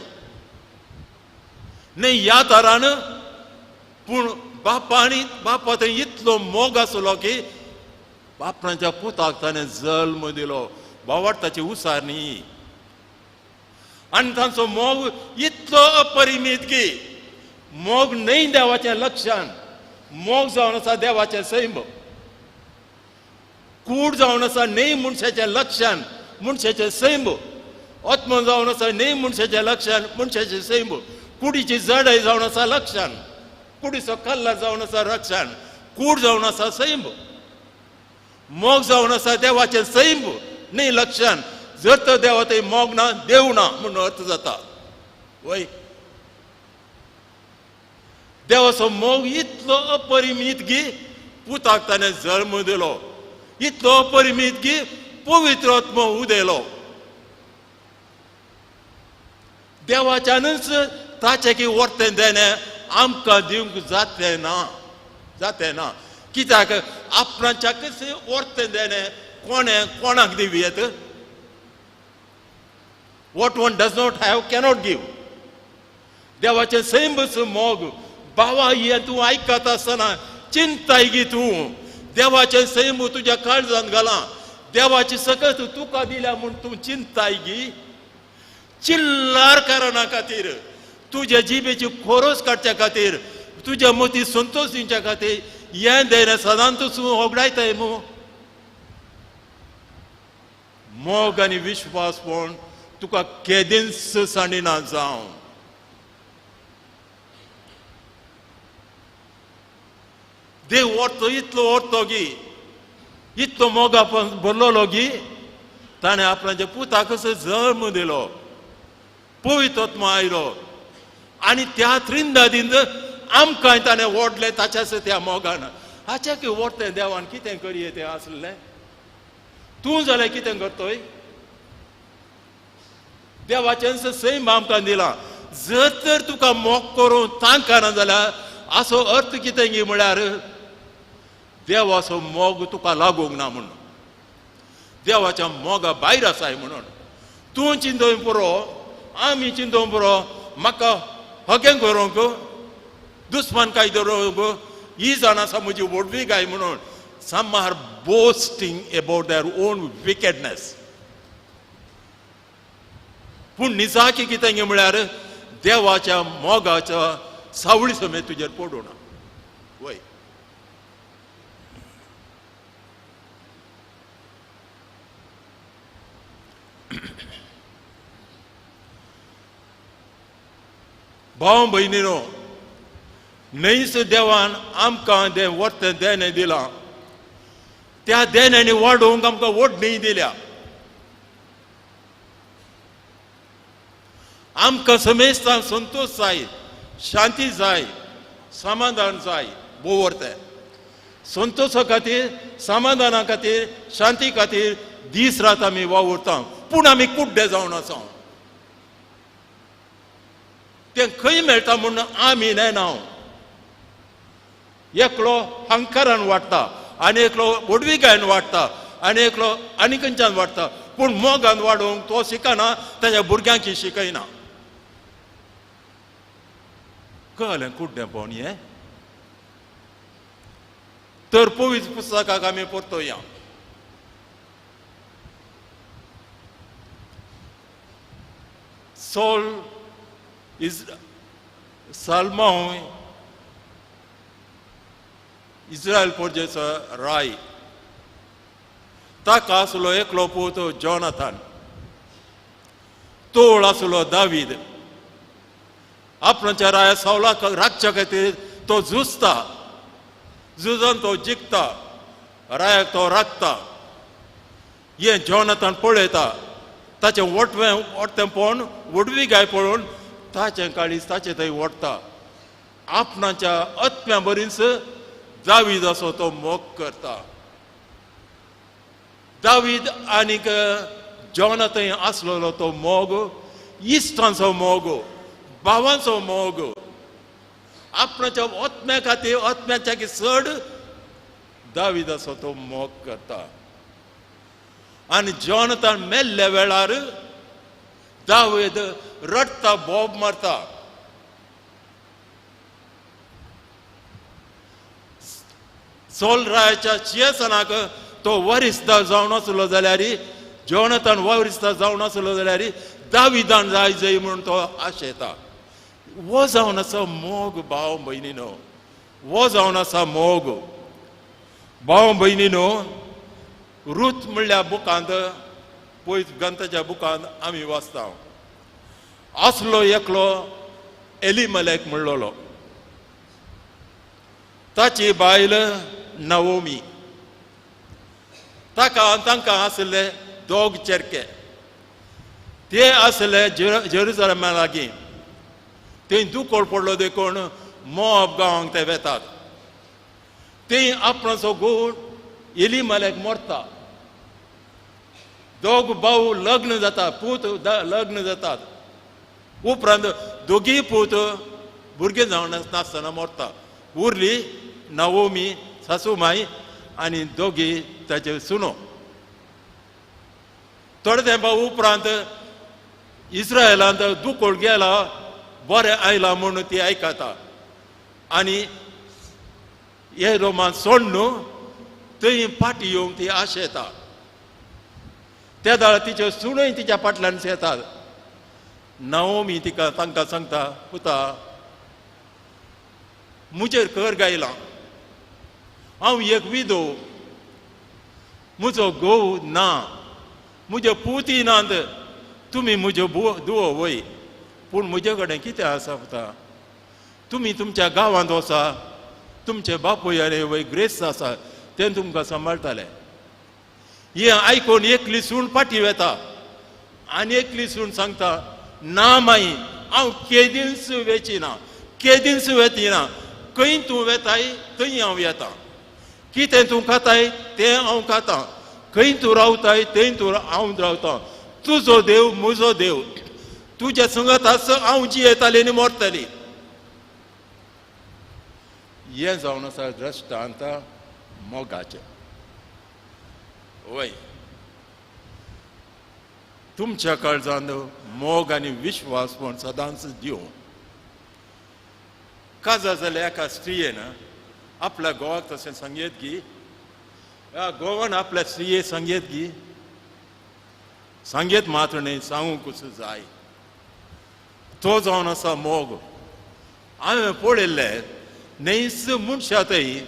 न्हय ह्या तरान, पूण बापा आनी बापा थंय इतलो मोग आसलो की बापणाच्या पुताक ताणें जल्म दिलो. बावडताची उसार न्ही. आनी तांचो मोग इतलो अपरिमीत की मोग न्हय देवाचें लक्षण, मोग जावन आसा देवाचें सैम. कूड जावन आसा न्हय मनशाचें लक्षण, मनशाचें सैम. आत्मो जावन आसा न्हय मनशाचें लक्षण, मनशाचें सैम. कुडीची जडाय जावन आसा लक्षण, कुडीचो कल्ला जावन आसा रक्षण. कूड जावन आसा सैम. मोग जावन आसा देवाचें सैम न्हय लक्षण. जर तर देवा थंय मोग ना, देव ना म्हणून अर्थ जाता. वय देवाचो मोग इतलो अपरिमीत की पुताक ताणें जल्म दिलो, इतलो अपरिमीत की पवित्र आत्मो उदेलो. देवाच्यानूच ताचें की वर्तें देणें आमकां दिवंक जातें ना, जातें ना. कित्याक आपणाच्याकच वर्तें देणें कोणें कोणाक दिवयेत? What one does not have cannot give. देवाचें सैमच मोग बाबा हें तूं आयकत आसतना चिंताय गी तूं. देवाचें सैम तुज्या काळजान घालां, देवाची सकत तुका दिल्या म्हूण तूं चिंताय गी. चिल्लार कारणा खातीर, तुज्या जिबेची खोरोस काडच्या खातीर, तुज्या मती संतोश दिवच्या खातीर हें देणें सदांच तूं होगडायताय मू. मोग आनी विश्वासपण तुका केदींच सांडिना जावं. देव व्हरतो इतलो व्हरतो गी, इतलो मोगा भरलेलो गी, ताणें आपणाच्या पुताकच जल्म दिलो, पवित्र आत्मो आयलो आनी त्या त्रिंदादीन आमकां ताणें ओडलें ताच्याच त्या मोगान. हाच्या की व्हरतें देवान कितें करये तें आसलें. तूं जाल्यार कितें करतोय? देवाचेंच सैम आमकां दिलां. जर तर तुका मोग करूं तांकां जाल्यार असो अर्थ कितें गी म्हळ्यार देवाचो मोग तुका लागूंक ना म्हणून, देवाच्या मोगा भायर आसाय म्हणून. तूं चिंतून पुरो, आमी चिंतून पुरो, म्हाका हगें करूंक दुस्मान काय धरूंक ही जाण आसा म्हजी व्हडवी गाय म्हणून. Some are boasting about their own wickedness. पूण निजाकी कितें गे म्हळ्यार देवाच्या मोगाच्या सावळी समेत तुजेर पडूं ना. वय भाव भयणीनो, न्हयच देवान आमकां दें वर्तें देणें दिलां, त्या देण्यांनी वाडोवंक आमकां ओडणी दिल्या. आमकां समेस्तांक संतोश जाय, शांती जाय, समाधान जाय. भोव वर्तें संतोशा खातीर, समाधाना खातीर, शांती खातीर दीस रात आमी वावुरता, पूण आमी कुड्डे जावन आसा. तें खंय मेळटा म्हूण आमी नेना. एकलो हंकारान वाडटा आनी एकलो व्हडविकायेन वाडटा आनी एकलो आनी खंयच्यान वाडटा, पूण मोगान वाडोवंक तो शिकना, ताच्या भुरग्यांकी शिकयना. कळ्ळें कुड्डेपण हें? तर पवित्र पुस्तकाक आमी परतोया. सोल is सालमांव इस्रायल पोरजेचो राय, ताका आसलो एकलो पूत जॉनाथान, तोळ आसलो दावीद. आपणाच्या राया सावलाक राखच्या खातीर तो झुजता, झुजान तो जिखता, रायाक तो राखता. हें जॉनाथान पळयता, ताचें वटवें वटतेंपण व्हडवी गाय पळोवन ताचें काळीज ताचें थंय ओडटा. आपणाच्या आत्म्या बरीच दावीद असो तो मोग करता. दावीद आनीक जॉनाथन आसलेलो तो मोग इश्टांचो मोग, भावांचो मोग, आपणाच्या आत्म्या खातीर आत्म्याच्या चड दावीद असो तो मोग करता. आनी जॉनाथन मेल्ल्या वेळार दावीद रडटा, बोब मारता. सोल रायाच्या शिंयासनाक तो वरिस्ता जावन आसलो जाल्यार, जॉनाथन वरिस्ता जावन आसलो जाल्यार दाविदान जाय जय म्हणून तो आशेता. वो जावन आसा मोग भाव भयणीनो, वो जावन आसा मोग भाव भयणीनो. रूथ म्हणल्या बुकांत, पयस ग्रंथाच्या बुकांत आमी वाचता, आसलो एकलो एलिमलेक म्हणलेलो, ताची बायल नवोमी, ताका तांकां आसले दोग चेरके, ते आसले जेरुसलमा लागीं. थंय दुकोळ पडलो देखून मोआब गांवांक ते वेतात. थंय आपणाचो घोव एलिमलेक मरता. दोग भाव लग्न जाता, पूत लग्न जातात. उपरांत दोगीय पूत भुरगें जावन नासतना मरता. उरली नवोमी सासू माई आनी दोगी ताचे सुनो. थोडे तेंपा उपरांत इस्रायलांत दुकोळ गेला, बरें आयलां म्हूण ती आयकता आनी हे रोमान सोडून थंय फाटी येवंक ती आशेता. त्या दाळ तिच्यो सुणूय तिच्या फाटल्यान येतात. नाओमी तिका तांकां सांगता, पुता म्हजेर कर गायलां, हांव एक विधव, म्हजो घोव ना, म्हज्यो पुती नात, तुमी म्हज्यो दुवो वय, पूण म्हजे कडेन कितें आसा पुता? तुमी तुमच्या गांवांत वचा, तुमचे बापूय आनी वय ग्रेस्त आसा, ते तुमकां सांबाळटाले. हें आयकून एकली सूण फाटी वेता आनी एकली सूण सांगता, ना माई, हांव केदींच वेची ना, केदींच वेती ना, खंय तूं वेताय थंय हांव येता, कितें तूं खाताय तें हांव खातां, खंय तूं रावताय थंय तूं हांव रावतां, तुजो देव म्हजो देव, तुज्या संगत आस हांव जियेताली आनी मरतली. हें जावन आसा दृश्टांत मोगाचें. वय तुमच्या काळजांत मोग आनी विश्वास म्हण सदांच दिवं. काजार जाल्या एका स्त्रियेन आपल्या घोवाक तशें सांगयत गी, घोवान आपल्या स्त्रिये सांगयत गी, सांगयत मात्र न्हय, सांगूंकूच जाय. तो जावन आसा मोग. हांवें पळयल्लें न्हयच मनशा थंय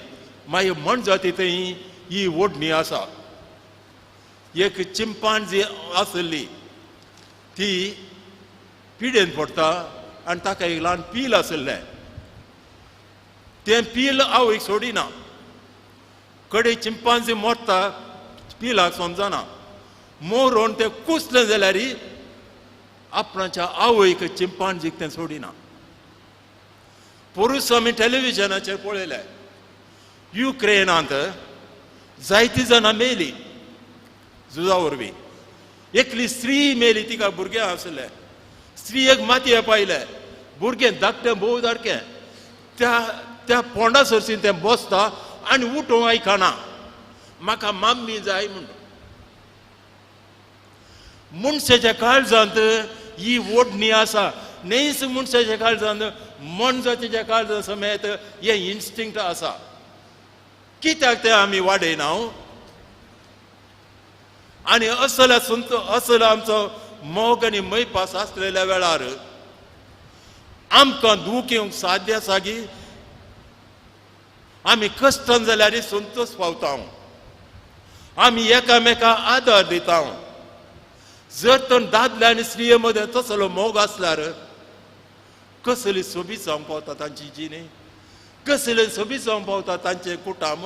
मागीर मनजाती थंय ही ओडणी आसा. एक चिंपांजी आसली, ती पिडेन पडटा आनी ताका एक ल्हान पील आशिल्लें. तें पील आवयक सोडिना. कडे चिंपांजी मरता, पिलाक समजना, मोरोन तें कुसलें जाल्यार आपणाच्या आवयक चिंपांजीक तें सोडिना. पोरूस आमी टॅलिविजनाचेर पळयलें, युक्रेनांत जायतीं जाणां मेली झुजा वरवीं. एकली स्त्री मेली, तिका भुरगें आसलें. स्त्रियेक मातये पायलें, भुरगें धाकटें भोव सारकें, त्या त्या पोंडा सरशीं तें बसता आनी उठोवंक आयकना, म्हाका माम्मी जाय म्हणून. मनशाच्या काळजांत ही ओडणी आसा. न्हयच मनशाच्या काळजांत, मनजातीच्या काळजांत समेत हें इन्स्टिंक्ट आसा. कित्याक तें आमी वाडयना? आनी असल्या संत असलो आमचो मोग आनी मैपास आसलेल्या वेळार आमकां दूख येवंक साध्य आसा की आमी कश्टान जाल्यार संतोश पावता, आमी एकामेका आदार दिता. जर तर दादले आनी स्त्रिये मदें तसलो मोग आसल्यार कसली सोबीत जावंक पावता तांची जिणी, कसले सोबीत जावंक पावता तांचें कुटाम.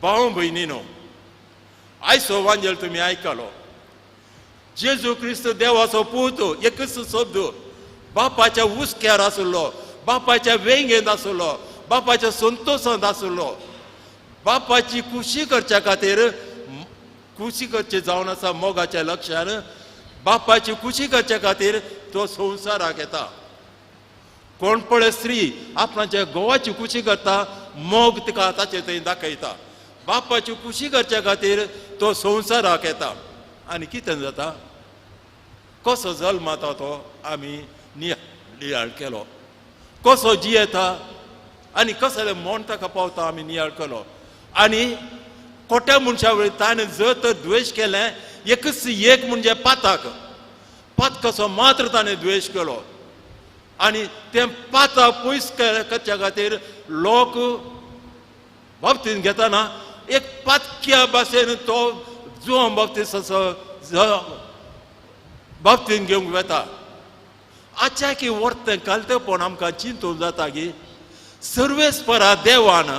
भाव भयणीनो, आयचो वांजेल तुमी आयकलो. जेजू क्रिस्त देवाचो पूत, एकच शब्द, बापाच्या हुस्क्यार आसलो, बापाच्या वेंगेंत आसलो, बापाच्या संतोशांत आसलो. बापाची खुशी करच्या खातीर, खुशी करची जावन आसा मोगाच्या लक्षान, बापाची खुशी करच्या खातीर तो संवसाराक येता. कोण पळय स्त्री आपणाच्या घोवाची खुशी करता, मोग तिका ताचे थंय दाखयता. बापाची खुशी करच्या खातीर तो संवसाराक येता. आनी कितें जाता, कसो जल्माता तो आमी नियाळ केलो, कसो जियेता आनी कसलें मोन ताका पावता आमी नियाळ केलो. आनी खोट्या मनशा वयर ताणें जर तर द्वेश केलें, एकच एक म्हणजे पाताक, पातकाचो मात्र ताणें द्वेश केलो आनी तें पाताक पयस करच्या खातीर लोक बाबतीन घेतना एक पातक्या भाशेन तो जुवां बाबतीत असो बाबतीन घेवंक वेता. आचाकी वर्तें कालतेपण आमकां चिंतून जाता की सर्वेस्परा देवान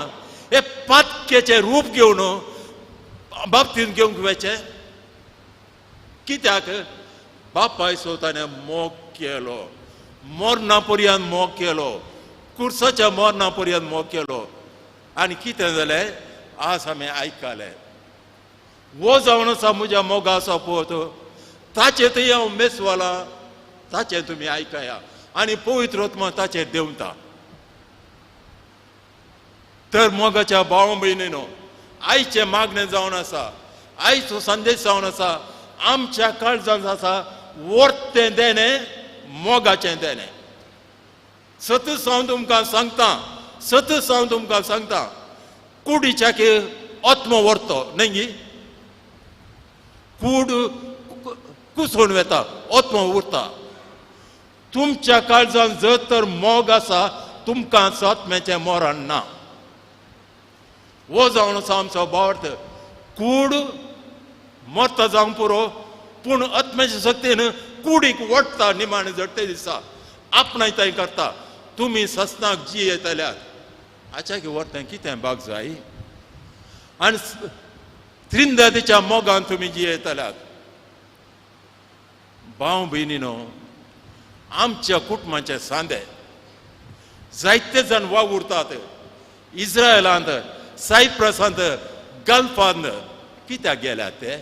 हे पातकेचें रूप घेवन बाबतीन घेवंक वेचें कित्याक? बापायचो ताणें मोग केलो, मरणा पर्यंत मोग केलो, कुर्साच्या मरणा पर्यंत मोग केलो. आनी कितें जालें आज आमी आयकलें, वो जावन आसा म्हज्या मोगाचो पूत, ताचें थंय हांव मेसवाला, ताचें तुमी आयकया आनी पवित्र आत्मा ताचेर देंवता. तर मोगाच्या भाव भयणीनो, आयचें मागणें जावन आसा, आयचो संदेश जावन आसा आमच्या काळजांत आसा वर्तें देणें, मोगाचें देणें. सतच हांव तुमकां सांगता, सतच हांव तुमकां सांगता, कुडीच्या की आत्मो व्हरतो न्हय गी, कूड कुसोवन वेता, आत्मो उरता. तुमच्या काळजांत जर तर मोग आसा तुमकां आत्म्याचें मरण ना. हो जावन आसा आमचो भावार्थ. कूड मरता जावंक पुरो, पूण आत्म्याच्या शक्तीन कुडीक वडटा, निमाणें जडटे दिसा आपणायताय करता. तुमी ससनाक जी येतल्यात हाच्या की व्हरतें कितें भाग जाय. आनी त्रिंदादीच्या मोगान तुमी जी येतल्यात. भाव भयणीनो, आमच्या कुटुंबाचे सांदे जायते जाण वावुरतात इस्रायलांत, सायप्रसांत, गल्फांत. कित्याक गेल्यात ते?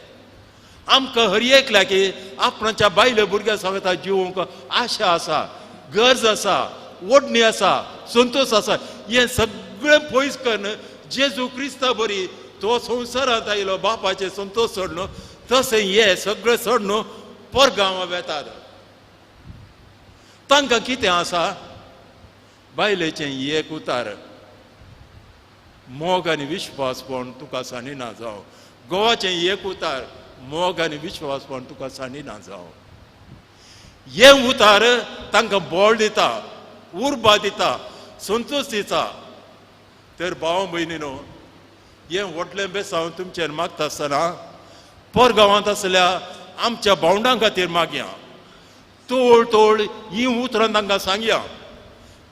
आमकां हर एकल्या की आपणाच्या बायले भुरग्यां समेत जिवंक आशा आसा, गरज आसा, ओडणी आसा, संतोश आसा. हें सगळें पयस करून जेजू क्रिस्ता बरी तो संवसारांत आयलो, बापाचें संतोश सोडून, तशें हे सगळें सोडून परगांवां वेतात. तांकां कितें आसा? बायलेचें एक उतार, मोग आनी विश्वासपण तुका सांडिना जावं. गोवाचें एक उतार, मोग आनी विश्वासपण तुका सांडिना जावं. हें उतार तांकां बळ दिता, उर्बा दिता, संतोश दिता. तर भाव भयणीनो, हें व्हडलें बेसांव तुमचेर मागता आसतना परगांवांत आसल्या आमच्या भावंडां खातीर मागया. तोळ तोळ ही उतरां तांकां सांगया,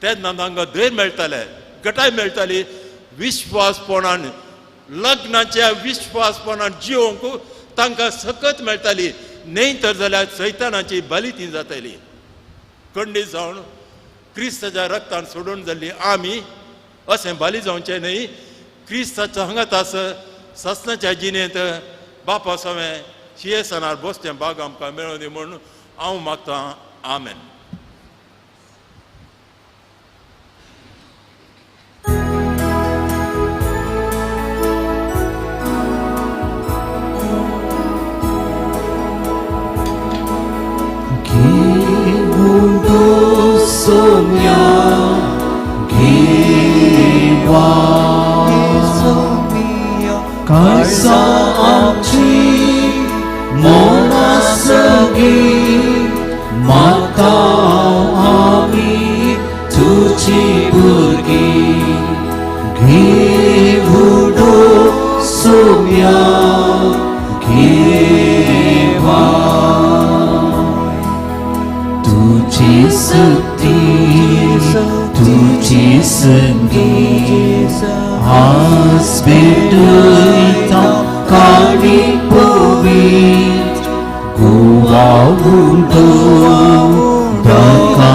तेन्ना तांकां धैर्य मेळटलें, गटाय मेळटली. विश्वासपणान, लग्नाच्या विश्वासपणान जिवंक तांकां सकत मेळटली. न्हय तर जाल्यार सैतानाची बली ती जातली. कंडी जावन क्रिस्ताच्या रक्तान सोडून जाल्ली आमी अशें बाली जावचें न्हय. क्रिस्ताच्या हांगात आस ससनाच्या जिणेंत बापा सवें शियेसनार बसचें बाग आमकां मेळोवन दी म्हूण हांव मागतां. आमेन. काळजां आमची मना सगळी माता आमी तुजी भुरगीं. घेवडो सोम्या घेवा, तुजी शक्ती तुजी संगी आज भेटयता काणी पवित्र. गोवा उडो ताका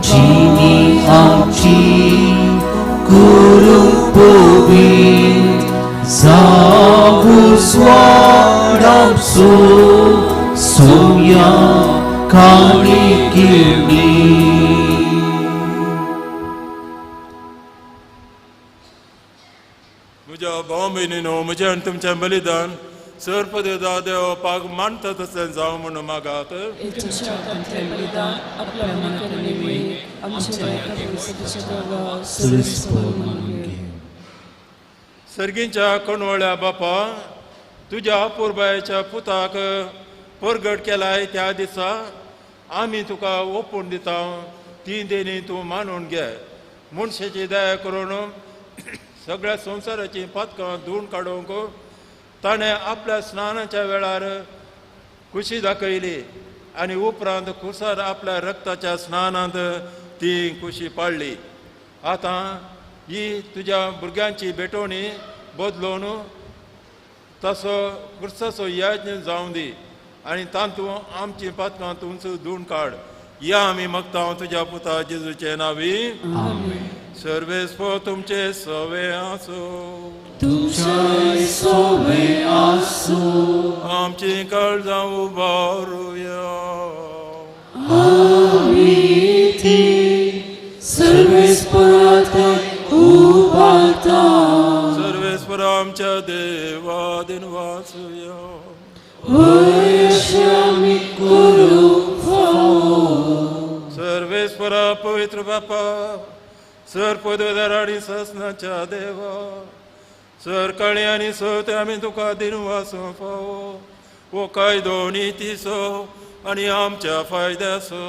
जिनी आमची करूंक पवित्र. जावं स्वाडांचो सोम्या काणी किर्णी. म्हज्या भाव भयणीनो, म्हजें आनी तुमचें बलिदान सर्पदेवता देव पाग मानता तशें जावं म्हूण मागात. सर्गींच्या कणवळ्या बापा, तुज्या अपुरबायेच्या पुताक परगट केलाय त्या दिसा आमी तुका ओपून दिता. ती देणी तूं मानून घे. मनशाची दया करून सगळ्या संवसाराची पातकां धुवून काडूंक ताणें आपल्या स्नानाच्या वेळार खुशी दाखयली आनी उपरांत कुसार आपल्या रक्ताच्या स्नानांत ती खुशी पाडली. आतां ही तुज्या भुरग्यांची भेटवणी बदलून तसो क्रिस्ताचो यज्ञ जावं दी आनी तातूंत आमची पातकां तूंच धुवून काड. या आमी मागता तुज्या पुता जेजूचे नांवी. सर्वेस्पो तुमचे सवे आसूं. तुमचे सवे आसूं. आमची काळजां उबारुया. आमी ती सर्वेस्परात उबारता. सर्वेस्पर आमच्या सर्गेंच्या देवा दिनवासुया. सर्वेस्परा पवित्र बापा, सर पदवेदार आनी ससनाच्या देवा, सरकाळी आनी सत आमी तुका दिनवासूं फावो हो कायदो नितीचो आनी आमच्या फायद्याचो.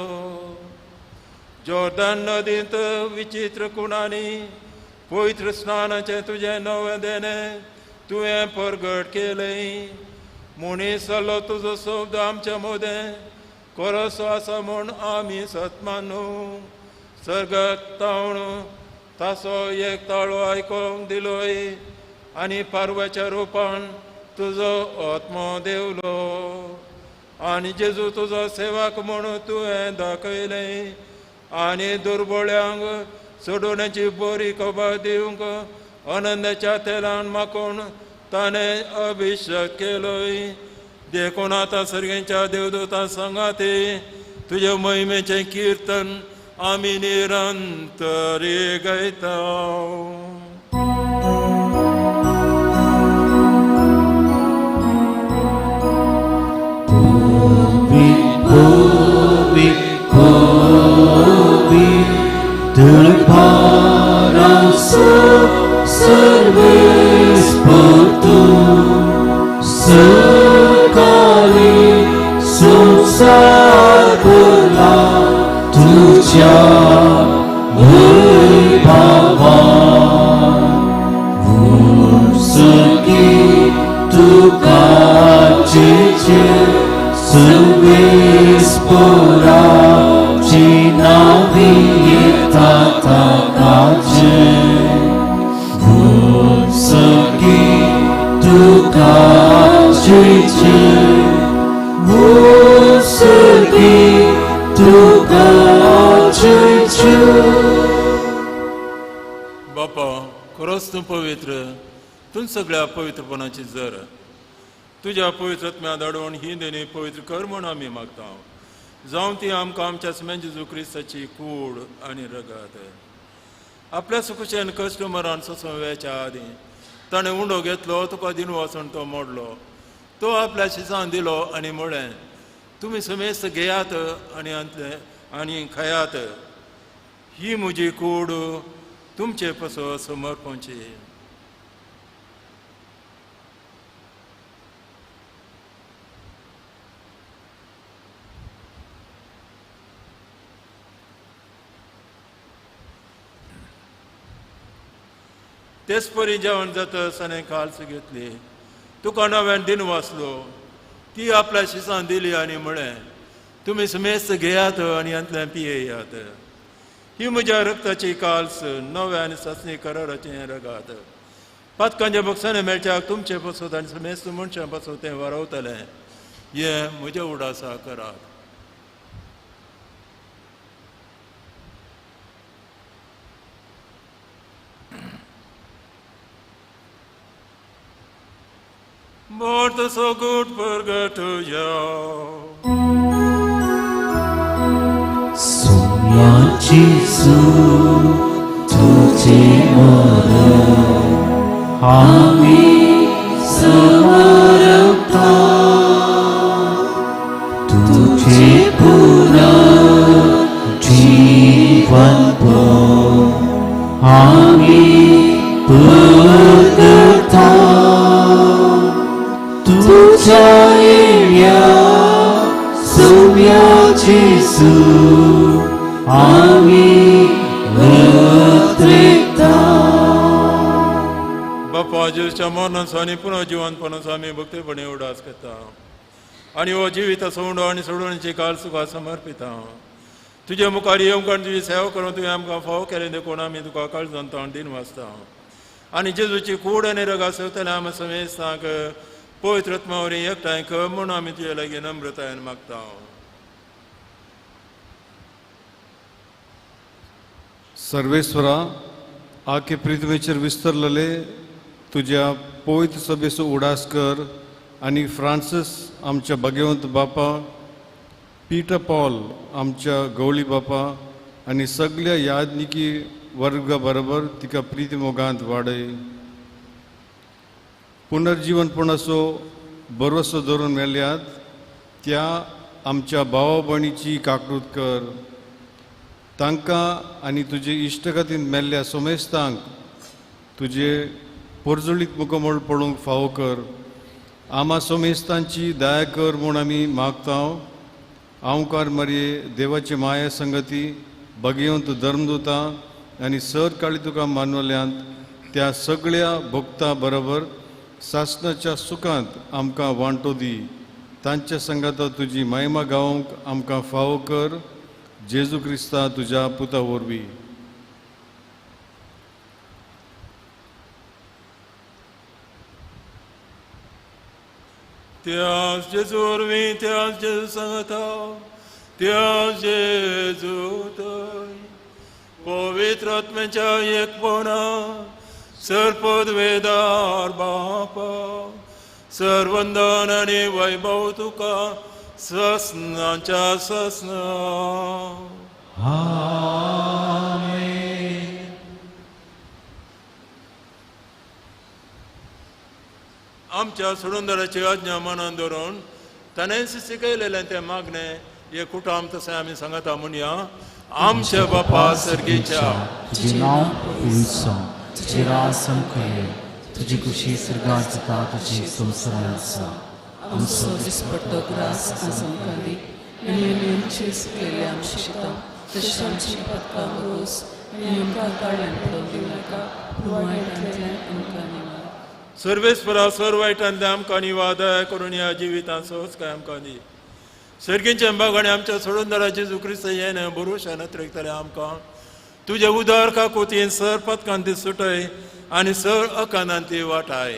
जॉर्दन नदींत विचित्र कुणांनी पवित्र स्नानाचें तुजें नवें देणें तुवें परगट केलें. मनीस जाल्लो तुजो शब्द आमच्या मदें खरोसो आसा म्हूण आमी सत मानू. सर्गाक तावण ताचो एक ताळो आयकूंक दिलोय आनी पारव्याच्या रुपान तुजो आत्मो देवलो. आनी जेजू तुजो सेवक म्हूण तुवें दाखयलें आनी दुर्बळ्यांक सोडोवण्याची बरी खबर दिवंक आनंदाच्या तेलान माकोन ताणें अभिशेक केलोय. देखून आतां सर्गेच्या देवदूतां सांगाते तुजे महिमेचें किर्तन आमी निरंतरी गायता. बापा, खरोच तूं पवित्र, तूं सगळ्या पवित्रपणाची जर. तुज्या पवित्रत्म्या धाडून ही देणी पवित्र कर म्हूण आमी मागता. जावं ती आमकां आमच्या स्मेन जेजू क्रिस्ताची कूड आनी रगत. आपल्या सुकुशेन कश्ट मरण सोंसोवच्या आदीं ताणें उंडो घेतलो, तुका दिनवासून तो मोडलो, तो आपल्या शिसान दिलो आनी म्हळें, तुमी समेस्त घेयात आनी आनी खायात, ही म्हजी कूड तुमचे पसो समर्पणची. तेच परी जेवण जातस आनी काल्स घेतली, तुका नव्यान दिन वाचलो, ती आपल्या शिसान दिली आनी म्हळें, तुमी समेस्त घेयात आनी हांतल्यान पियेयात, ही म्हज्या रक्ताची काल्स नव्या आनी सासणी कराराचें रगात. पातकांच्या बक्षाने मेळच्याक तुमचे पासत आनी समेस्त मनशां पासत तें वारवतलें. हें म्हज्या उडासा करात. But so good purgatorio. Sumya Jesu तुझे मरण आम्ही समर्पता, तुझे पुनर्जीवन आम्ही परगता. तुझ्या येण्या सुम्या जेजू आम्ही उतरता. बापा, जेजूच्या मरणाचो आनी पुनर्जिवनपणाचो आमी भक्तीपणी उडास करता आनी हो जिविताचो उंडो आनी सोडवणीची काल तुका समर्पिता. तुजे मुखार येवंक आनी तुजी सेवा करून तुवें आमकां फावो केलें देखून आमी तुका काळजान ताण दिन वाचता. आनी जेजूची कूड आनी रगा सेवतले आमी समेस्तांक पवित्र आत्मा वरवीं एकठांय कर म्हूण आमी तुजे लागीं नम्रतायेन मागता. सर्वेस्वरा, आखे पृथ्वेचेर विस्तरलेले तुज्या पवित्र सभेचो उडास कर आनी फ्रांसीस आमच्या भाग्यवंत बापा, पीटर पॉल आमच्या गवळी बापा आनी सगळ्या याज्ञिकी वर्गा बरोबर तिका प्रिती मोगांत वाडय. पुनर्जीवनपणाचो भरवसो धरून मेल्यात त्या आमच्या भावा भयणीची काकूत कर. तांकां आनी तुजे इश्टगतीन मेल्ल्या सोमेस्तांक तुजे पोरजोळीत मुखमळ पळोवंक फावो कर. आमा सोमेस्तांची दया कर म्हूण आमी मागता. आंवकार मरये देवाचे माया संगती भगेवंत धर्मदुता आनी सर काळी तुका मानवल्यांत त्या सगळ्या भक्ता बरोबर सासणाच्या सुखांत आमकां वांटो दी. तांच्या संगाता तुजी महिमा गावंक आमकां फावो कर. जेजू क्रिस्ता तुज्या पुता वरवीं. त्याच जेजू वरवीं, त्याच जेजू सांगता, त्याच जेजू थंय पवित्र आत्म्याच्या एकपणा सर्पदवेदार बापा सर्वंदन आनी वैभव तुका ससनाच्या ससना. आमेन. आमच्या सुरुंदराची आज्ञा मनान धरून ताणेंच शिकयलेलें तें मागणें हे कुटाम तशें आमी सांगता म्हणया. आमच्या बापा सर्गीच्या, तुजें नांव पवित्र जावं, तुजें राज आमकां येवं, तुजी खुशी सर्गांत जाता तशी संवसारांत आसा. आमचो दिसपट्टो ग्रास आज आमकां दी आनी आमी आमचे सुकलेले आमचे शिता तशें आमची पदकां रोस आनी आमकां काळ्यान पडोवंक दिवं नाका, पूण वायटांतल्यान आमकां निवार. सर्वेस्परा सर वायटांतल्यान आमकां निवार, दया करून ह्या जिवितांत सहज काय आमकां दी. सर्गींचे बाग आनी आमच्या सोडूनदारा जेजू क्रिस्त येणे भरोशान अतिरेकतले आमकां तुजे उदार काकुतीन सर पदकांती सुटय आनी सर अकानांती वाटाय.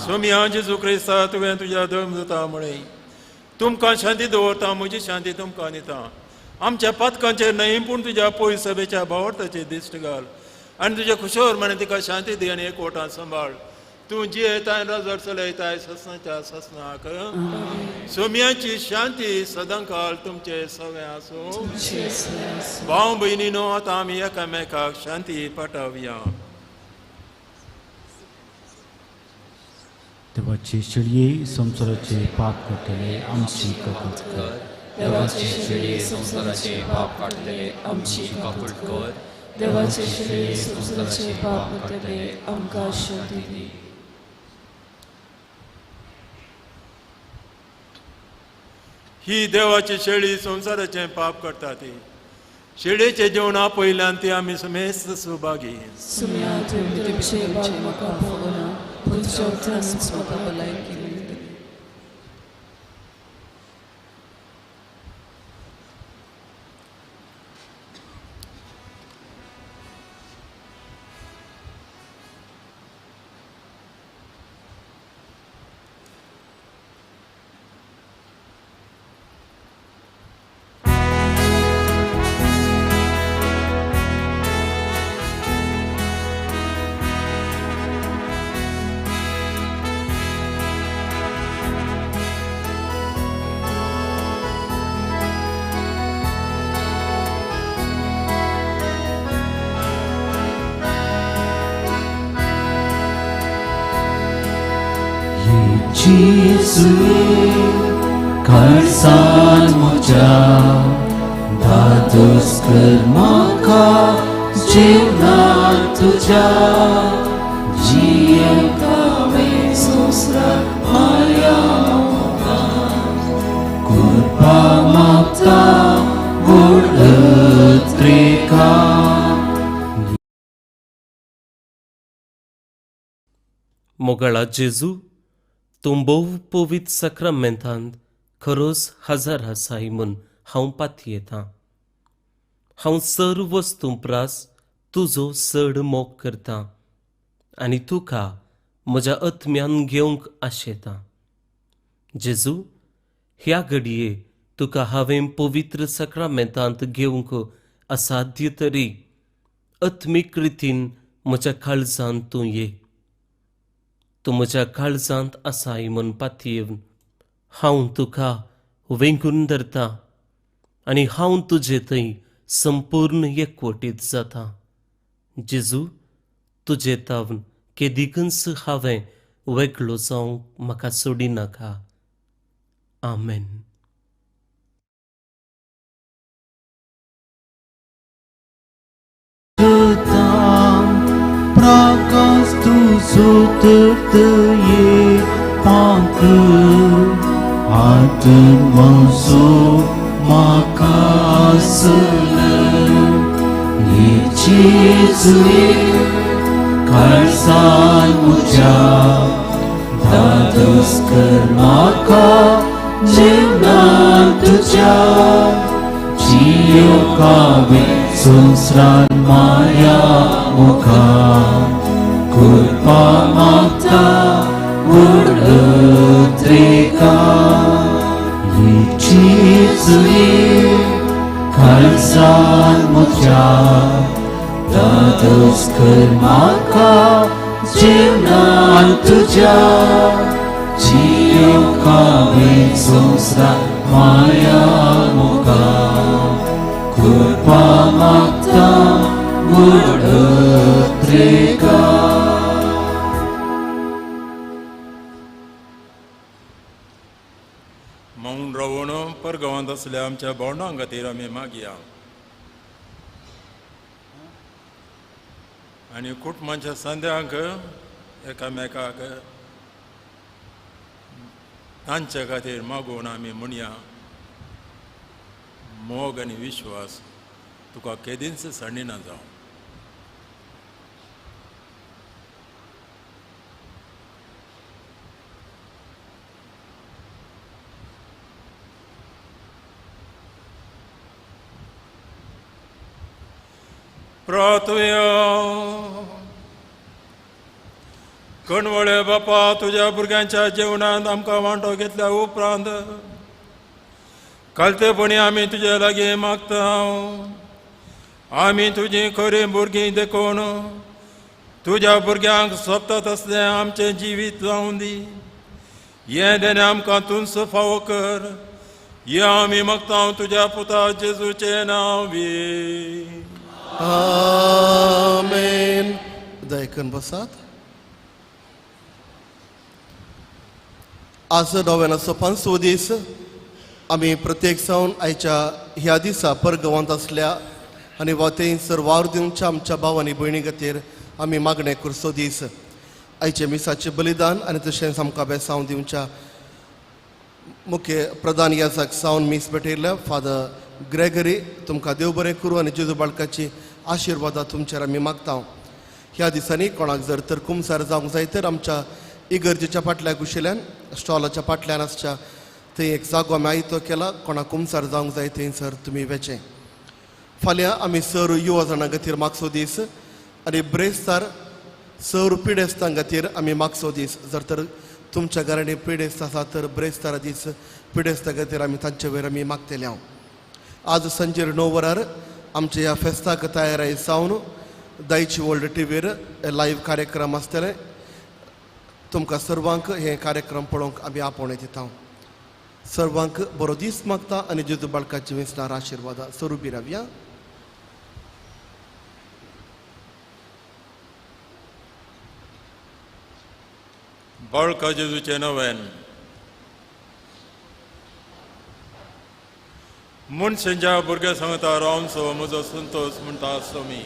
स्वामी जेजू क्रिस्ता तुवें तुज्या धर्मदूता म्हळें तुमकां शांती दवरता, म्हजी शांती तुमकां दिता. आमच्या पातकांचेर न्हय पूण तुज्या पयस सभेच्या भावार्थाचेर दिश्ट घाल आनी तुज्या खुशोर म्हणे तिका शांती दी आनी एकवटान सांबाळ. तूं जियेताय रजर चलयताय ससनाच्या ससनाक. सोम्याची शांती सदांकाल तुमचे सगळे आसूं. भाव भयणीनो आतां आमी एकामेकाक शांती पाठोवया. देवाचे शेळये संवसाराचे पाप काडटले आमची काकूट कर. देवाचे शेळये संवसाराचे पाप काडटले आमची काकूट कर. देवाचे शेळये संवसाराचे पाप काडटले आमकां शांती दी. ही देवाची शेळी संवसाराचें पाप करता ती शेळयेचें जेवण आपयल्यान ती आमी समेस्त सुभागी. काळजान म्हज्या दादोस कर म्हाका जेवणाक तुज्या जियेवंक हांवें संवसाराक माया मोगान कृपा मागता व्हड अत्रेकान. मोगाळा जेजू, तूं भोव पवित्र साक्रामेंतांत खरोच हजर आसाय म्हूण हांव पातयेतां. हांव सर्व वस्तूं प्रास तुजो चड मोग करतां आनी तुका म्हज्या आत्म्यान घेवंक आशेतां. जेजू, ह्या घडये तुका हांवें पवित्र साक्रामेंतांत घेवंक असाध्य तरी आत्मीक रितीन म्हज्या काळजांत तूं ये. तूं म्हज्या काळजांत आसाय म्हूण पातयेवन हांव तुका वेंगून धरतां आनी हांव तुजे थंय संपूर्ण एकवटीत जाता. जेजू, तुजे तावन केदिकूच हांवें वेगळो जावंक म्हाका सोडिनाका. आमेन. Prakas tu suterteye panku Atun manso makasını Yechizli karsan muja Dadus karmaka jivnan tuja Jiyo kave संसार माया मुखा कृपा माता उडत्रेका चिजली खालसान मुझ्या दादोस कर म्हाका जीवनान तुज्या जियो कावे संसार माया मुखा कृपा मागता उडत्रेका. मौन रावून परगांवांत आसल्या आमच्या भावंडां खातीर आमी मागया आनी कुटुंबाच्या संद्यांक एकामेकाक तांच्या खातीर मागून आमी म्हणया, मोग आनी विश्वास तुका केदींच सांडिना जावं. प्रार्थुया. कणवळे बापा, तुज्या भुरग्यांच्या जेवणांत आमकां वांटो घेतल्या उपरांत कालतेपणी आमी तुजे लागीं मागता. आमी तुजी खरीं भुरगीं देखून तुज्या भुरग्यांक सोबता तसलें आमचें जिवीत जावं दी. हें देणें आमकां तूंच फावो कर. हें आमी मागता तुज्या पुता जेजूचें नांव बी. आमेन. दयकन बसात. आज नव्यानाचो पांचवो दीस. आमी प्रत्येक जावन आयच्या ह्या दिसा परगांवांत आसल्या आनी वातेंसर वावर दिवच्या आमच्या भाव आनी भयणी खातीर आमी मागणें करचो दीस. आयचें मिसाचें बलिदान आनी तशेंच आमकां बेसांव दिवच्या मुख्य प्रधान याजक सावन मीस भेटयल्ल्या फादर ग्रेगरी तुमकां देव बरें करूं आनी जेजू बाळकाची आशिर्वादां तुमचेर आमी मागता. ह्या दिसांनी कोणाक जर तर कुमसार जावंक जाय तर आमच्या इगर्जेच्या फाटल्या कुशिल्यान स्टॉलाच्या फाटल्यान आसच्या थंय एक जागो आमी आयतो केला. कोणाक कुमसार जावंक जाय थंयसर तुमी वेचें. फाल्यां आमी सर युवा जाणां खातीर मागचो दीस आनी ब्रेस्तार सर पिडेस्तां खातीर आमी मागचो दीस. जर तर तुमच्या घरांनी पिडेस्त आसा तर ब्रेस्तारा दीस पिडेस्ता खातीर आमी तांचे वयर आमी मागतले. हांव आज सांजेर 9 वरार आमच्या ह्या फेस्ताक तयाराय जावन दायची वर्ल्ड टीव्हीर लायव्ह कार्यक्रम आसतले. तुमकां सर्वांक हे कार्यक्रम पळोवंक आमी आपोवणें दिता. सर्वांक बरो दीस मागता आनी जेजू बाळकाची वेसनार आशिर्वादा स्वरुपी रावया. बाळका जेजूचें नवेन. मनशांच्या भुरग्यां सांगता रावचो म्हजो संतोष म्हणटा आसतो मी.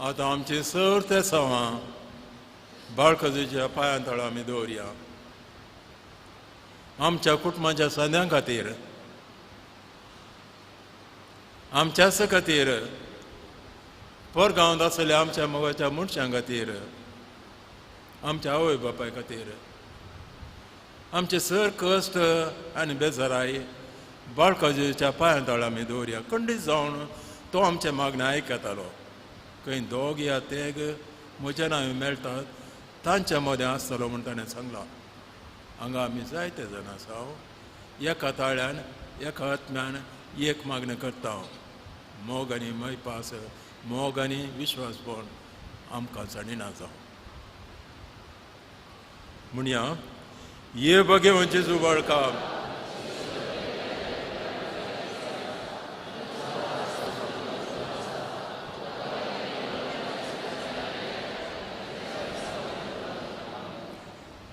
आतां आमची सर ते सवां बाळकजेच्या पांयां तळा आमी दवरया. आमच्या कुटुंबाच्या संद्यां खातीर, आमच्याच खातीर, परगांवांत आसलेल्या आमच्या मोगाच्या मनशां खातीर, आमच्या आवय बापाय खातीर, आमचे सर कश्ट आनी बेजाराय बाळकाजेच्या पांयां तळा आमी दवरया. खंडीत जावन तो आमचें मागणें आयकतालो. खंय दोग या तेग म्हज्या नांव मेळटात तांच्या मदें आसतलो म्हूण ताणें सांगलां. हांगा आमी जायते जाण आसा. एका ताळ्यान एका आत्म्यान एक मागणें करता. मोग आनी मैपास, मोग आनी विश्वासपण आमकां जाणिना जावं. म्हणया ये भगेवंचे जेजू बाळका,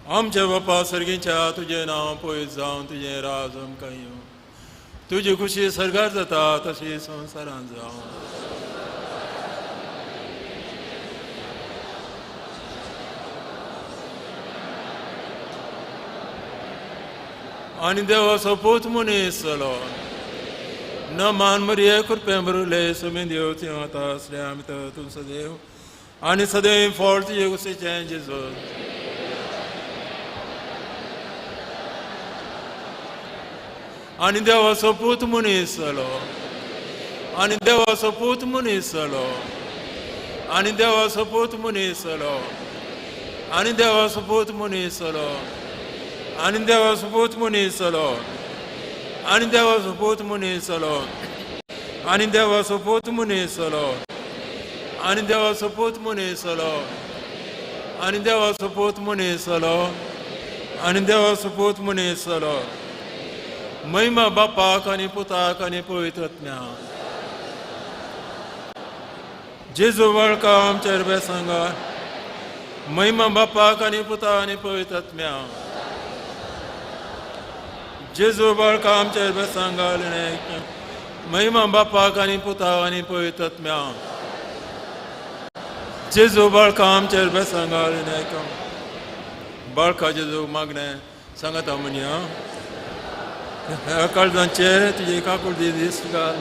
आमच्या बापा सर्गीच्या तुजें नांव पयस जावन तुजें राज आमकां येवं, तुजी खुशी सर्गार जाता तशी संवसारांत जावं. आनी देवाचो पूत मनीस जालो, न मान मरिये कृपें भरुले सुमी देव आतां आसले आमी तर तूं सदैव आनी सदैव फळ तुजे कुशीचें जेजू. आनी देवाचो पूत मनीस जालो, आनी देवाचो पूत मनीस जालो, आनी देवाचो पूत मनीस जालो, आनी देवाचो पूत मनीस जालो, आनी देवाचो पूत मनीस जालो, आनी देवाचो पूत मनीस जालो, आनी देवाचो पूत मनीस जालो, आनी देवाचो पूत मनीस जालो, आनी देवाचो पूत मनीस जालो, आनी देवाचो पूत मनीस जालो. महिमा बापाक आनी पुताक आनी पवित्र आत्म्याक. जेजू बाळका आमच्या रुपया सांगा. महिमा बापाक आनी पुता आनी पवित्र आत्म्याक. जेजू बाळका आमच्या रुपया सांगा. महिमा बापाक आनी पुता आनी पवित्र आत्म्याक. जेजू बाळका आमच्या रुपया सांगा. बाळका जेजू मागणें सांगता म्हणया काळजांचेर तुजे काकुळटी दीस घाल.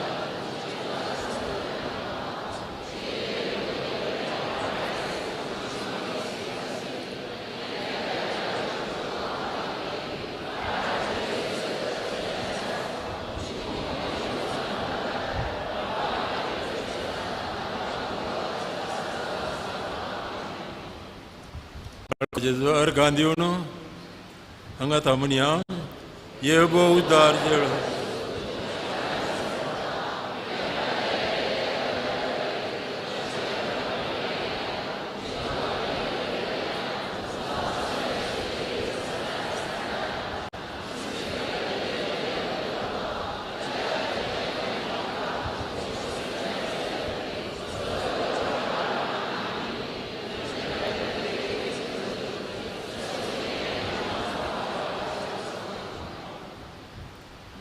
जेजू अर्गां दिवन हांगा म्हणया ये बो उद्धार जेळ.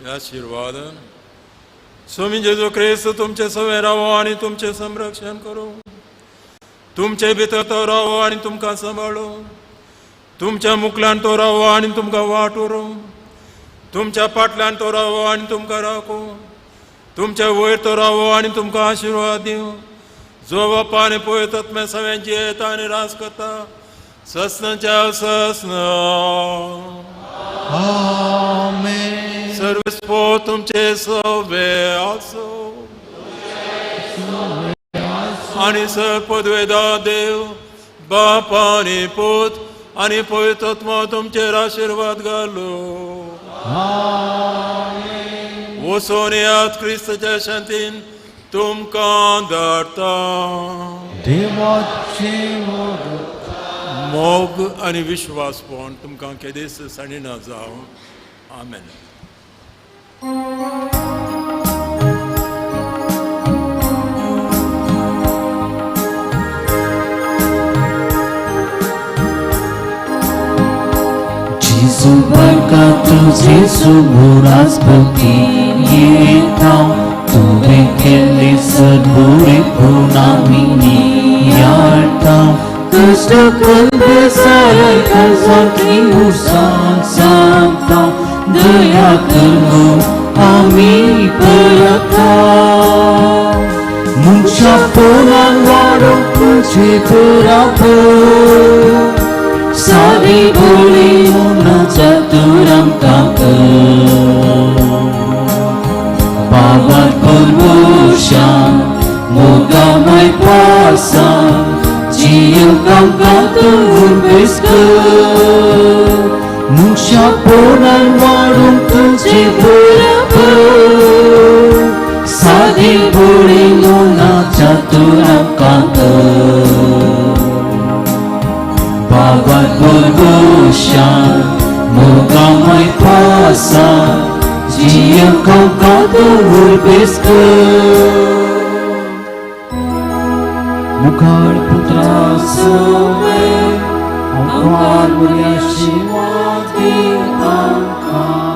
आशीर्वाद स्वामी जेजू क्रिस्त तुमचे सवे रावो आनी तुमचें संरक्षण करूं, तुमचे भितर तो रावो आनी तुमकां सांबाळू, तुमच्या मुखल्यान तो रावो आनी तुमकां वाट उरूं, तुमच्या फाटल्यान तो रावो आनी तुमकां राखूं, तुमच्या वयर तो रावो आनी तुमकां आशिर्वाद दिवं. जो बापा आनी पवित्र आत्म्या सगळ्यांची येता आनी राज करता ससनाच्या ससन. आमेन. सर्वस्व तुमचे सवे आसो आनी सर पदवेदा देव बाप आनी पूत आनी पवित्र आत्मा तुमचेर आशिर्वाद घालो. वचून येयात क्रिस्ताच्या शांतीन तुमकां धाडटा. देवाचे मोग आनी विश्वासपण तुमकां केदीच सांडिना जावं. आमेन. जेजू बाळका तुझे सुबुरास भक्ती येता, तुवें केल्ले सद्बुरे पूण आमी नियाळटा. कश्ट कल्प साराय काळजांतली उरसाण सांगता, दया कर आमी परता. मनशापणान वाडोवंक तुजे बराबर, सारी बोली मनाच्या तूर आमकां कर. बाबा परवशान मोगामय पासान जियूंक आमकां तूं उर्बेस कर. मनशापणान वाडोवंक तुजे तुझे भरपूर सादी बोळी मोनाच्या तुरांकांत बाबा भरवशान मोगामय पासा जियंकांकांत उर्बेस कर मुखार पुत्रा सोवे आमकां मुर्या शिवाती आमकां.